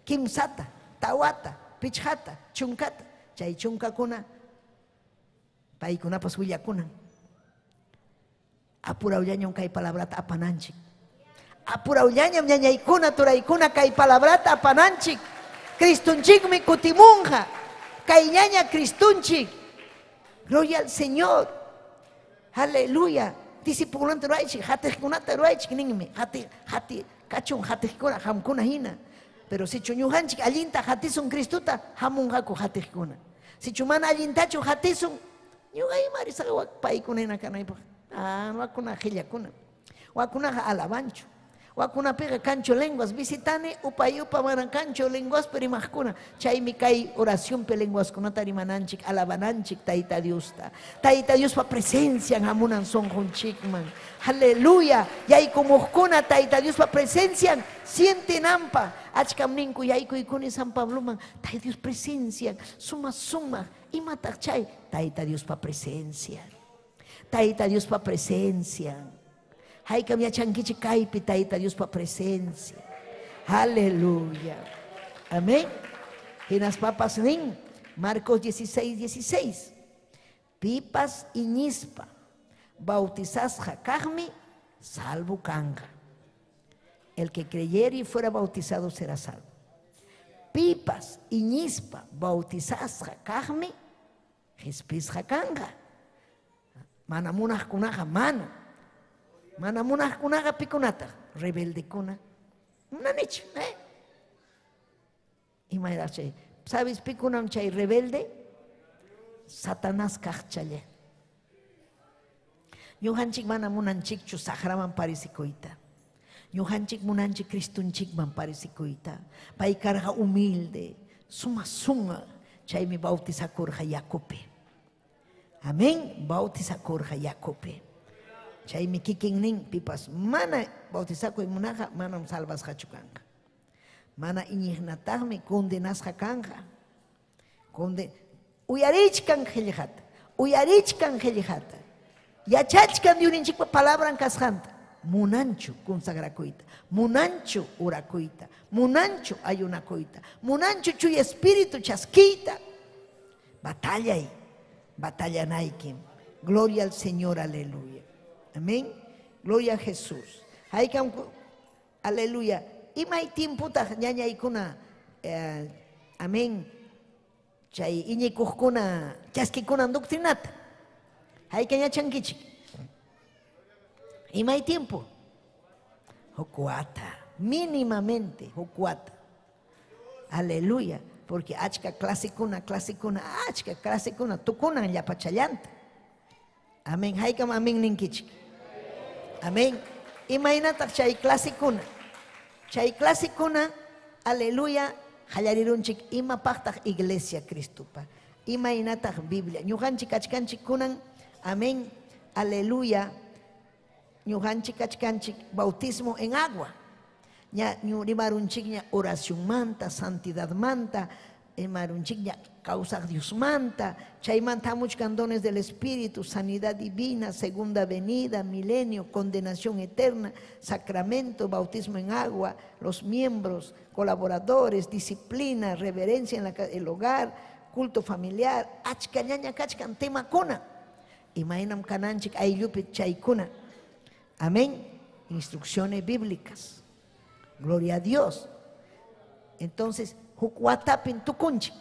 Kimsata, tawata, pichqata, chunkata. Chay chunkakuna paykunapas willakunan. Apurawllañam kay palabrata apananchik. Apurawllañam ñañaykuna, turaykuna kay palabrata apananchik. Cristunchikmi kutimunqa. Kay ñaña Cristunchik. Gloria al Señor. Aleluya. Discipulonta ruwaychik, hatiqkunata ruwaychik ninmi. Hati, hati, kachun hatiqkuna, qamkuna hina. Pero sichu ñuqanchik allinta hatisun Cristuta, hamunqaku hatiqkuna. Sichu mana allintachu hatisun, ñuqa ima risaq wak paykuna hina kanaypaq. Ah, wakuna qillakuna. Wakunaqa alabanchu. Wakunapiqa kanchu lenguas, visitani upay upa mana kanchu lenguaspi rimaqkuna. Chaymi kay oracionpi lenguaskunata rimananchik, alabananchik Tayta Diosta. Tayta Diospa presencian hamunan sunqunchikman. Aleluya. Yaykumuqkuna Tayta Diospa presencian sientenampa. Achkam ninku yaykuykuni San Pabloman. Tayta Dios presencian suma suma. Imataq chay? Tayta Diospa presencian. Tayta Diospa presencian. Haykam yachankichik kaypi Tayta Diospa presencia. Aleluya. Amén. Hinaspapas nin Marcos 16, 16. Pipas iñispa bautizasqa kaqmi salvo kanqa. El que creyere y fuera bautizado será salvo. Pipas iñispa bautizasqa kaqmi qispisqa kanqa. Mana munaqkunaqa mana. Mana munaqkunaqa pikunataq? Rebeldekuna. Munanichu, eh? Imayraq chay? ¿Sabes pikunam chay rebelde? Satanás kaqchalla. Ñuqanchik mana munanchikchu saqraman parecikuyta. Ñuqanchik munanchik Cristunchikman parecikuyta. Pay karqa humilde, suma suma. Chaymi bautizakurqa yakupi. Amén. Bautizakurqa yakupi. Chaymi kikin nin pipas mana bautizakuy munaqa manam salvasqachu kanqa. Mana iñiqnataqmi condenasqa kanqa. Uyarichkan qillqata, uyarichkan qillqata. Yachachkan Diosninchikpa palabran kasqanta. Munanchu consagrakuyta, munanchu orakuyta, munanchu ayunakuyta, munanchu chuya espíritu chaskiyta. Batallay, batallanaykim. Gloria al Señor, aleluya. Amén. Gloria a Jesús. Haykam, aleluya. Imay tiempotaq ñañaykuna, amén. Chay iñikuqkuna chaskikunan doctrinata. Hayka yachankichik. Imay tiempo. Huk wata, mínimamente huk wata. Aleluya. Porque achka clasekuna, clasekuna, achka clasekuna tukunan llapachallanta. Amén. Haykam amén ninkichik. Amén. Imaynataq chay clasekuna. Chay clasekuna, aleluya, qallarirunchik imapaqtaq iglesia Cristopa. Imaynataq Biblia. Ñuqanchik achkanchik kunan, amén, aleluya. Ñuqanchik achkanchik bautismo en agua. Ña rimarunchikña oración manta, santidad manta, rimarunchikña kawsaq Diosmanta, chaymanta hamuchkan dones del Espíritu, sanidad divina, segunda venida, milenio, condenación eterna, sacramento, bautismo en agua, los miembros, colaboradores, disciplina, reverencia en el hogar, culto familiar, achka ñaña kachkan temakuna. Imaynam kananchik ayllupi chaykuna. Amén. Instrucciones bíblicas. Gloria a Dios. Entonces, huk watapin tukunchik.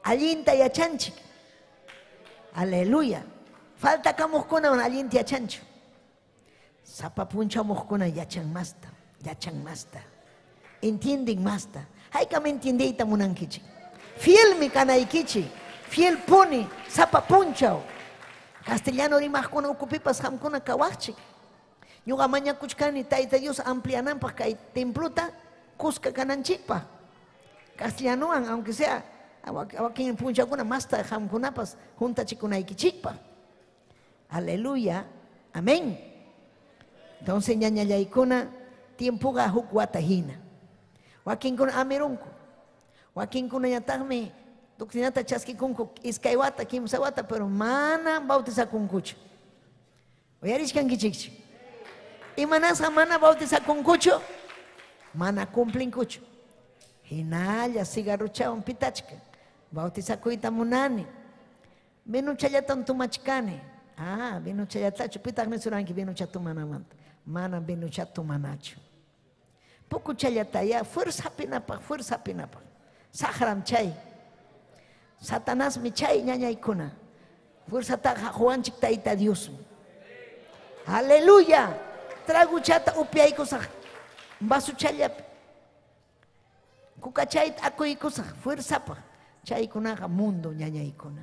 Allinta yachanchik. Aleluya. Falta kamuqkuna allinta yachanchu. Sapa punchamuqkuna yachan masta, yachan masta. Entienden masta. Haykam entiendeyta munankichik. Fielmi kanaykichik. Fiel puni, sapa punchaw. Castellano rimaqkuna ukupipas qamkuna kawaqchik. Ñuqa mañakuchkani Tayta Dios ampliananpaq kay templuta kuska kananchikpaq. Castellanowan, aunque sea wakin punchawkuna masta qamkunapas juntachikunaykichikpaq. Aleluya. Amén. Entonces ñañallaykuna tiempoqa huk wata hina. Wakinkuna amirunku. Wakinkunañataqmi doctrinata chaskikunku iskay wata, kimsa wata, pero mana bautizakunkuchu. Uyarishkankichikchu. Imanasqa mana bautizakunkuchu? Mana cumplinkuchu. Hinalla cigarrochawan pitachkan. Bautizakuyta munani. Vinuchallatam tumachkani. Ah, vinuchallatachu. Pitaq nisuranki vinucha tumanamanta. Mana vinucha tumanachu. Pukuchallataya fuerza hapinapaq, fuerza hapinapaq. Saqram chay. Satanasmi chay ñañaykuna. Fuerzataqa quwanchik Tayta Diosmi. Aleluya. Traguchata upyaykusaq. Vasuchallapi. Kukachayta akuykusaq fuerzapaq. Chaykunaqa mundo ñañaykuna.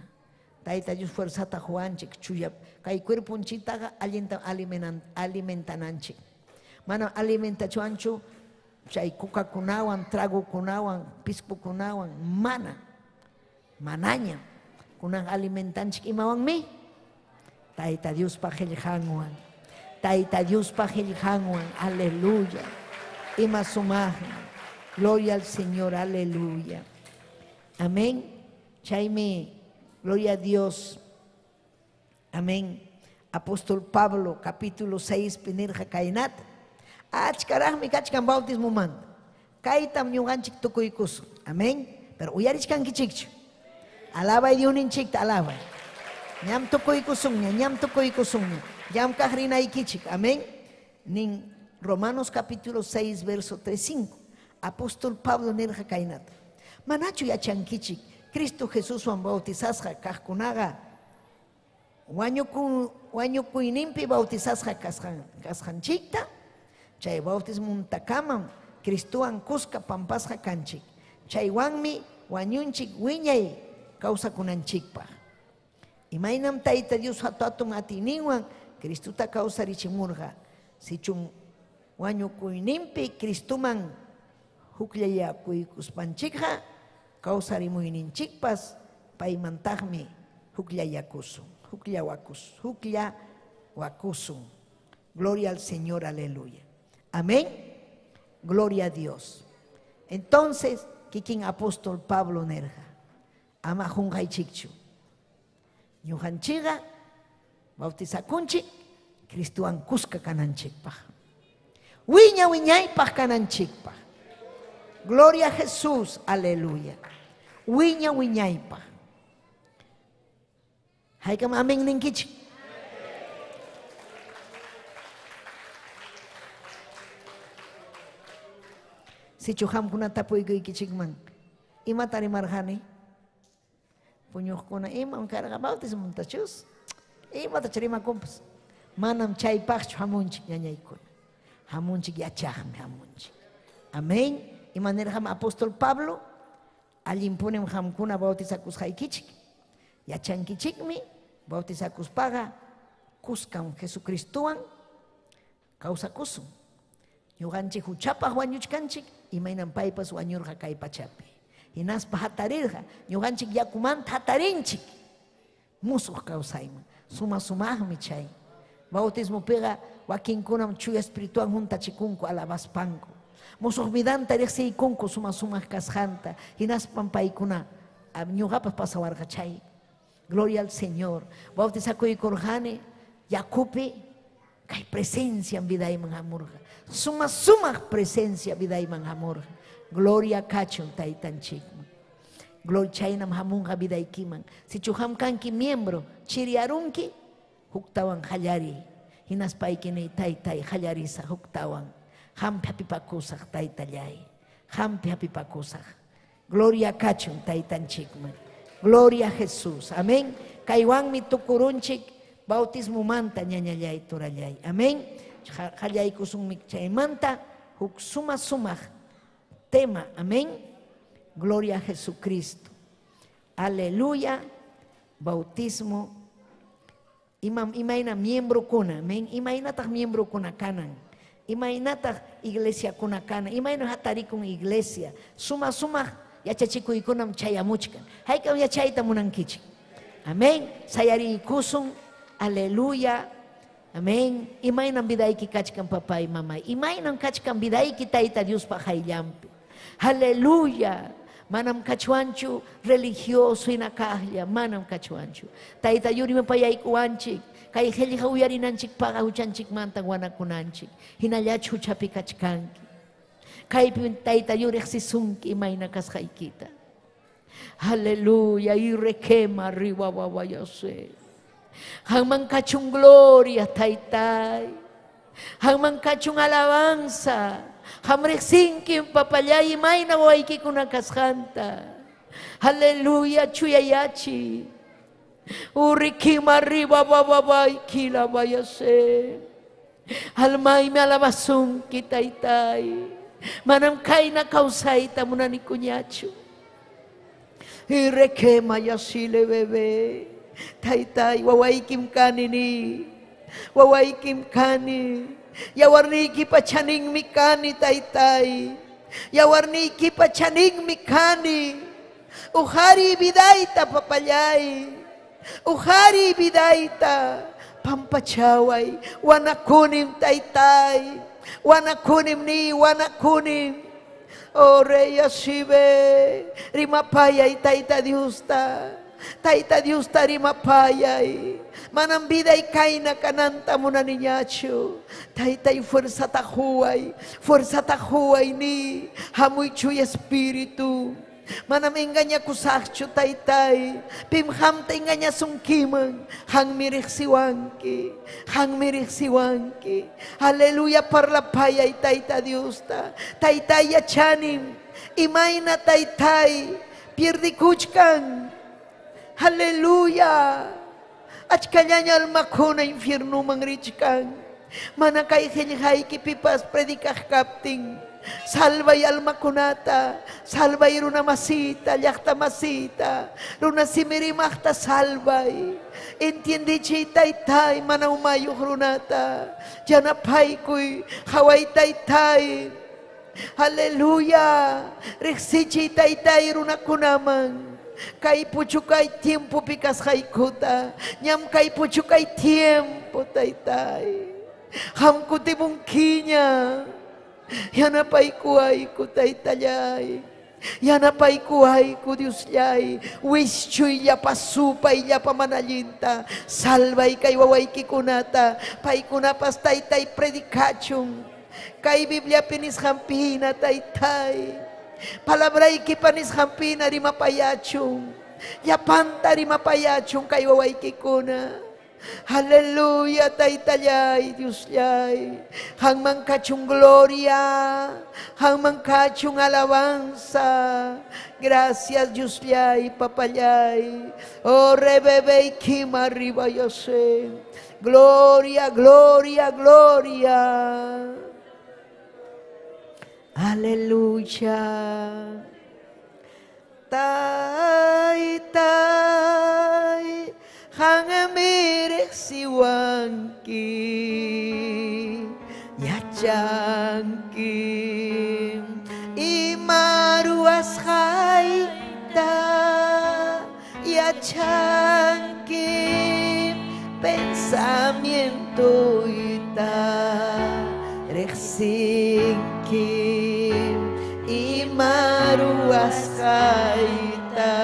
Tayta Dios fuerzata quwanchik chuya kay cuerponchiktaqa allinta alimentananchik. Mana alimentachuanchu chay kukakunawan, tragukunawan, piskukunawan, mana. Manaña. Kunan alimentanchik imawanmi? Tayta Diospa qillqanwan. Tayta Diospa qillqanwan. Aleluya. Ima sumaqmi. Gloria al Señor, aleluya. Amén. Chaymi, gloria a Dios. Amén. Apóstol Pablo, capítulo 6, pinirqa kaynata. Achkaraqmi kachkan bautismomanta. Kaytam ñuqanchik tukuykusun. Amén. Pero uyarichkankichikchu. Alabay Diosninchikta, alabay. Ñam tukuykusunña, ñam tukuykusunña. Llamkaq rinaykichik. Amén. Nin Romanos capítulo 6, verso 3, 5. Apóstol Pablo nirqa kaynata. Manachu yachankichik Cristo Jesuswan bautizasqa kaqkunaqa wañukuyninpi bautizasqa kasqanchikta, chay bautismuntakamam Cristowan kuska pampasqa kanchik. Chaywanmi wañunchik wiñay kawsakunanchikpaq. Imaynam Tayta Dios hatun atiyninwan Cristota kawsarichimurqa. Sichum wañukuyninpi Cristoman hukllayakuykuspanchikqa kawsarimuyninchikpas paymantaqmi hukllayakusun, hukllawakusun. Gloria al Señor, aleluya. Amén. Gloria a Dios. Entonces, kikin apóstol Pablo nerja, ama qunqaychikchu. Ñuqanchikqa bautizakunchik Cristowan kuska kananchikpaq. Wiña wiñaypaq kananchikpaq. Gloria a Jesús, aleluya. Wiña wiñaypaq. Haykam amén ninkichik. Sichu qamkuna tapuykuykichikman, imata rimarqani? Puñuqkuna imam karqa bautismontachus, imatach rimakunpas. Manam chaypaqchu hamunchik ñañaykuna. Hamunchik yachaqmi hamunchik. Amén. Ima nirqam apóstol Pablo, allinpunim qamkuna bautizakusqaykichik. Yachankichikmi bautizakuspaqa kuskam Jesucristowan kawsakusun. Ñuqanchik huchapaq wañuchkanchik, imaynam paypas wañurqa kay pachapi. Hinaspa hatarirqa, ñuqanchik yakumanta hatarinchik. Musuq kawsayman. Suma sumaqmi chay. Bautismopiqa wakinkunam chuya espirituwan juntachikunku alabaspanku. Musuq vidanta riqsiykunku suma sumaq kasqanta. Hinaspam paykuna Ñuqapas pasawarqa chay. Gloria al Señor. Bautizakuykurqani yakupi kay presencia vidayman hamurqa. Suma sumaq presencia vidayman hamurqa. Gloria kachun taytanchikman. Gloria chaynam hamunqa vidaykiman. Sichu ham kanki miembro, chiriarunki, huktawan qallariy. Hinaspayki niy taytay qallarisa huktawan. Hampi hapipakusaq taytallay. Hampi hapipakusaq. Gloria kachun taytanchikman. Gloria a Jesús. Amén. Kaywanmi tukurunchik bautismomanta ñañallay turallay. Amén. Qallaykusunmi chaymanta huk suma sumaq tema. Amén. Gloria a Jesucristo. Aleluya. Bautismo. Imayna miembrokuna. Amén. Imaynataq miembrokuna kanan. Imaynataq iglesiakuna kanan. Imayna hatarikun iglesia. Suma sumaq yachachikuykunam chayamuchkan. Haykam yachayta munankichik. Amén. Sayariykusun. Aleluya. Amén. Imaynam vidayki kachkan papá y mamá. Imaynam kachkan vidayki tayta Diospa hayllampi. Aleluya. Manam kachwanchu religioso inakaqlla, manam kachwanchu. Tayta Yurima payaykuwanchik, kay qillqa uyarinanchikpaqa huchanchikmanta wanakunanchik. Hinallachu huchapi kachkanki. Kaypi tayta Dios riqsisunki imayna kasqaykita. Aleluya, y requema arriba wawayase. Hanman kachun gloria taytay. Hanman kachun alabanza. Hamriqsinki papallay imayna wawaykikuna kasqanta. Aleluya, chuyayachi. Urikima arriba wawaway kila wayase. Almaymi alabasunki taytay. Manam kayna kawsayta munanikuñachu. Y requema yasile bebé. Taytay wawaykim kani ni. Wawaykim kani. Yawarniykipa chaninmi kani taytay. Yawarniykipa chaninmi kani. Uhari vidayta papallay. Uhari vidayta pampachaway. Wanakunim taytay. Wanakunim ni wanakunim. Oh rey asibe. Rimapayay tayta Diosta. Tayta Diosta rimapayay. Manam viday kayna kananta munaniñachu. Taytay fuerza tahuay. Fuerza tahuay ni. Hamuy chuy espíritu. Manam engañakusaqchu taytay. Pim hamta engañasunkiman. Hanmi riqsiwanki. Hanmi riqsiwanki. Aleluya parlapayay tayta Diosta. Taytay yachanim. Imayna taytay. Pierdikuchkan. Aleluya. Achkallaña almakuna infiernuman richkan. Mana kay qillqayki pipas predicaq kaptin. Salvay almakunata, salvay runa masita, llaqta masita, runa simirimaqta salvay. Entiendichiy taytay mana umayuq runata, yanapaykuy haway taytay. Aleluya. Riqsichiy taytay runakunaman. Kay puchukay tiempo kasqaykuta, ñam kay puchukay tiempo taytay. Hamkutimunkiña. Yanapaykuwayku taytallay. Yanapaykuwayku Diosllay. Wischuy llapa supay llapa manallinta. Salvay kay wawaykikunata. Paykunapas taytay predicachun. Kay Bibliapi nisqanpina taytay. Palabraykipa nisqanpina rimapayachun. Llapanta rimapayachun kay wawaykikuna. Aleluya, taytallay, Diosllay. Hanman kachun gloria, hanman kachun alabanza. Gracias, Diosllay, papallay. Oh, rebebe y kima arriba yo sé. Gloria, gloria, gloria. Aleluya. Tay, tay. Hangamir siwanki yachanki imaruas hayta yachanki pensamiento ita riqsinki imaruas hayta.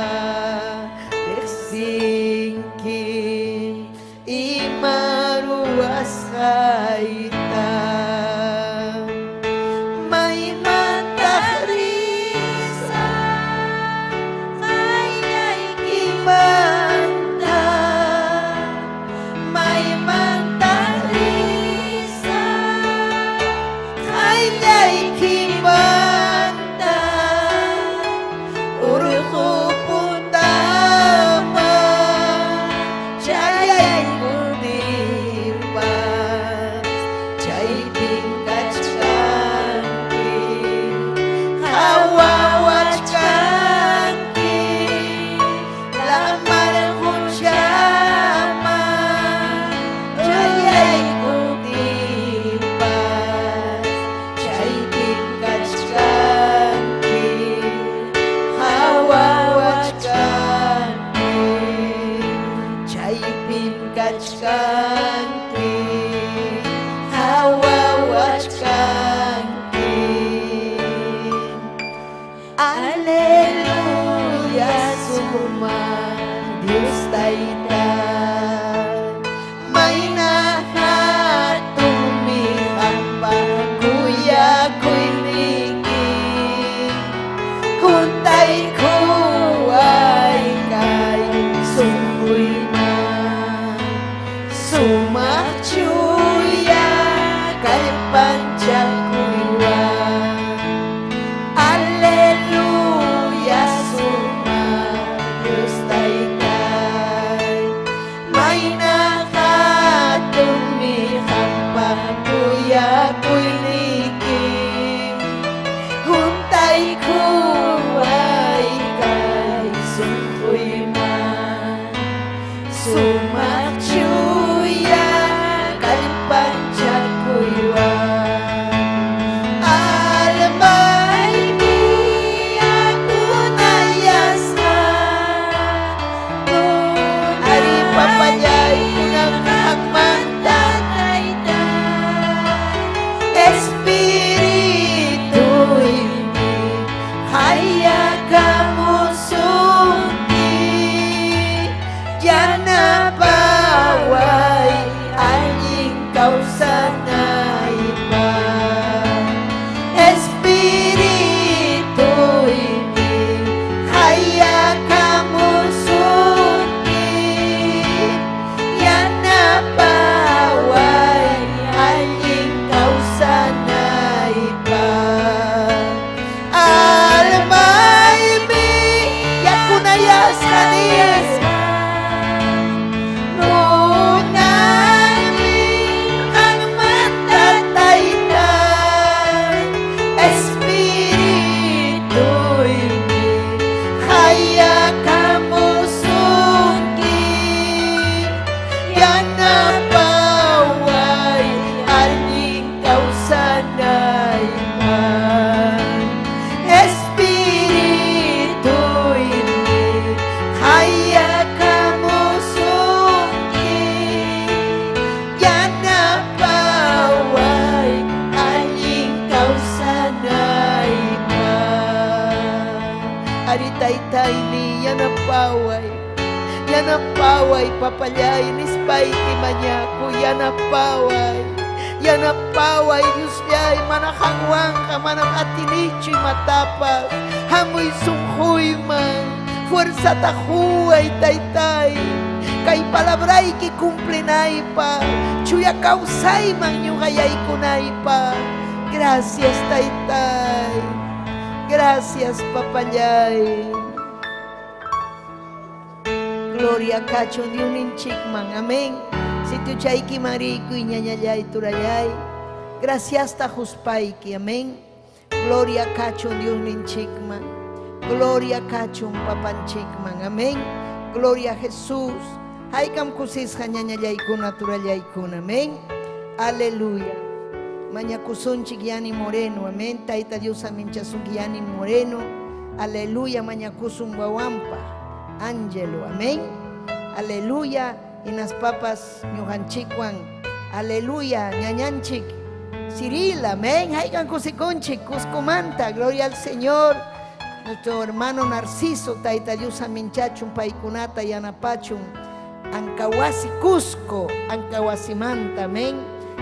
Kaypim kachkanki, qawawachkanki. Aleluya, sumaq Dios Tayta. Mayna hatunmi qampa kuyakuyniyki. Huntaykuway kay sunquyman. Sumaq chuya kallpanchakuywan. Aleluya, sumaq Dios Taytay. Mayna hatunmi qampa kuyakuyniyki. Huntaykuway kay sunquyman. Sumaq chuya kallpanchakuywan. Almaymi yakunayasqa. Ari papallay kunan qanmanta Tayta. Espirituymi qayakamusunki. Yanapaway allin kawsanaypaq. Espirituymi qayakamusunki. Yanapaway allin kawsanaypaq. Almaymi yakunayasqa nispa. Munaymi qanmanta Taytay. Espirituymi qayakamusunki. Yanapaway allin kawsanaypaq. Espirituymi qayakamusunki. Yanapaway allin kawsanaypaq. Ari taytayni yanapaway. Yanapaway papallay nispayki mañaku yanapaway. Yanapaway Diosllay mana qanwanqa manam atinichu imatapas. Hamuy sunquyman fuerzata quway taytay. Kay palabrayki cumplinaypaq chuya kawsayman ñuqayaykunaypaq. Gracias taytay. Gracias papallay. Gloria kachun Diosninchikman. Amén. Sitiuchaykiman rikuy ñañallay turallay. Gracias ta huspayki. Amén. Gloria kachun Diosninchikman. Gloria kachun papanchikman. Amén. Gloria a Jesús. Haykam kusisqa ñañallaykuna turallaykuna. Amén. Aleluya. Mañakusunchik Yani Moreno. Amén. Tayta Dios aminchasunki Yani Moreno. Aleluya. Mañakusun wawampa. Ángelo. Amén. Aleluya. Hinaspapas ñuqanchikwan. Aleluya. Ñañanchik. Ciril. Amén. Haykan kusikunchik. Cuscomanta. Gloria al Señor. Nuestro hermano Narciso, Tayta Dios aminchachun, paykunata yanapachun. Ancahuasi Cusco, Ancahuasimanta, amén.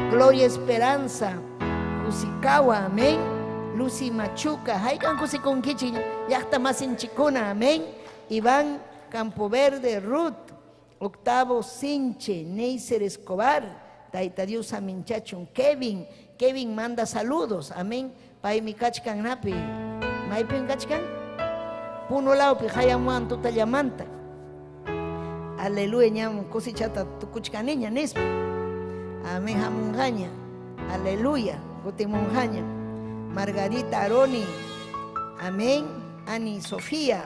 Gloria Esperanza, Cusicagua, amén. Lucy Machuca, Haykan kusikunkichik, llaqta masinchikuna, amén. Iván Campoverde, Ruth, Octavo Sinche, Neisser Escobar, Tayta Dios aminchachun, Kevin, Kevin manda saludos, amén. Paymi kachkan napi, maypin kachkan? Puno lawpi hayamuan tutallamanta. Aleluya, ñam cosechata tukuchkaniña nispa. Amén, hamunqaña. Aleluya, kutimunqaña. Margarita Aroni, amén. Ani Sofía,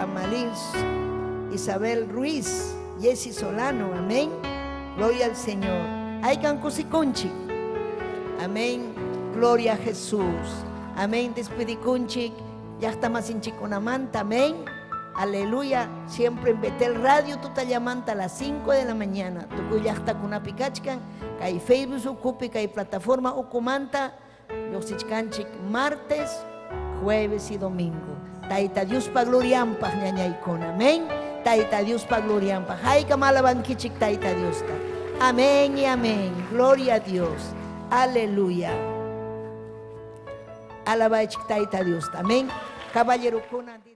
Amalín Isabel Ruiz, Jessy Solano, amén. Gloria al Señor. Haykan kusikunchik. Amén. Gloria a Jesús. Amén. Despidikunchik. Llaqta masinchikunamanta. Amén. Aleluya. Siempre en Betel Radio tutallamanta a las 5 de la mañana. Tukuy llaqtakunapi kachkan. Kay Facebook ukupi, kay plataforma ukumanta. Lluqsichkanchik martes, jueves y domingo. Tayta Diospa glorianpaq ñañaykuna. Amén. Tayta Diospa glorianpaq. Haykam alabankichik Tayta Diosta. Amén y amén. Gloria a Dios. Aleluya. Alabaychik Tayta Diosta. Amén. Caballerokuna.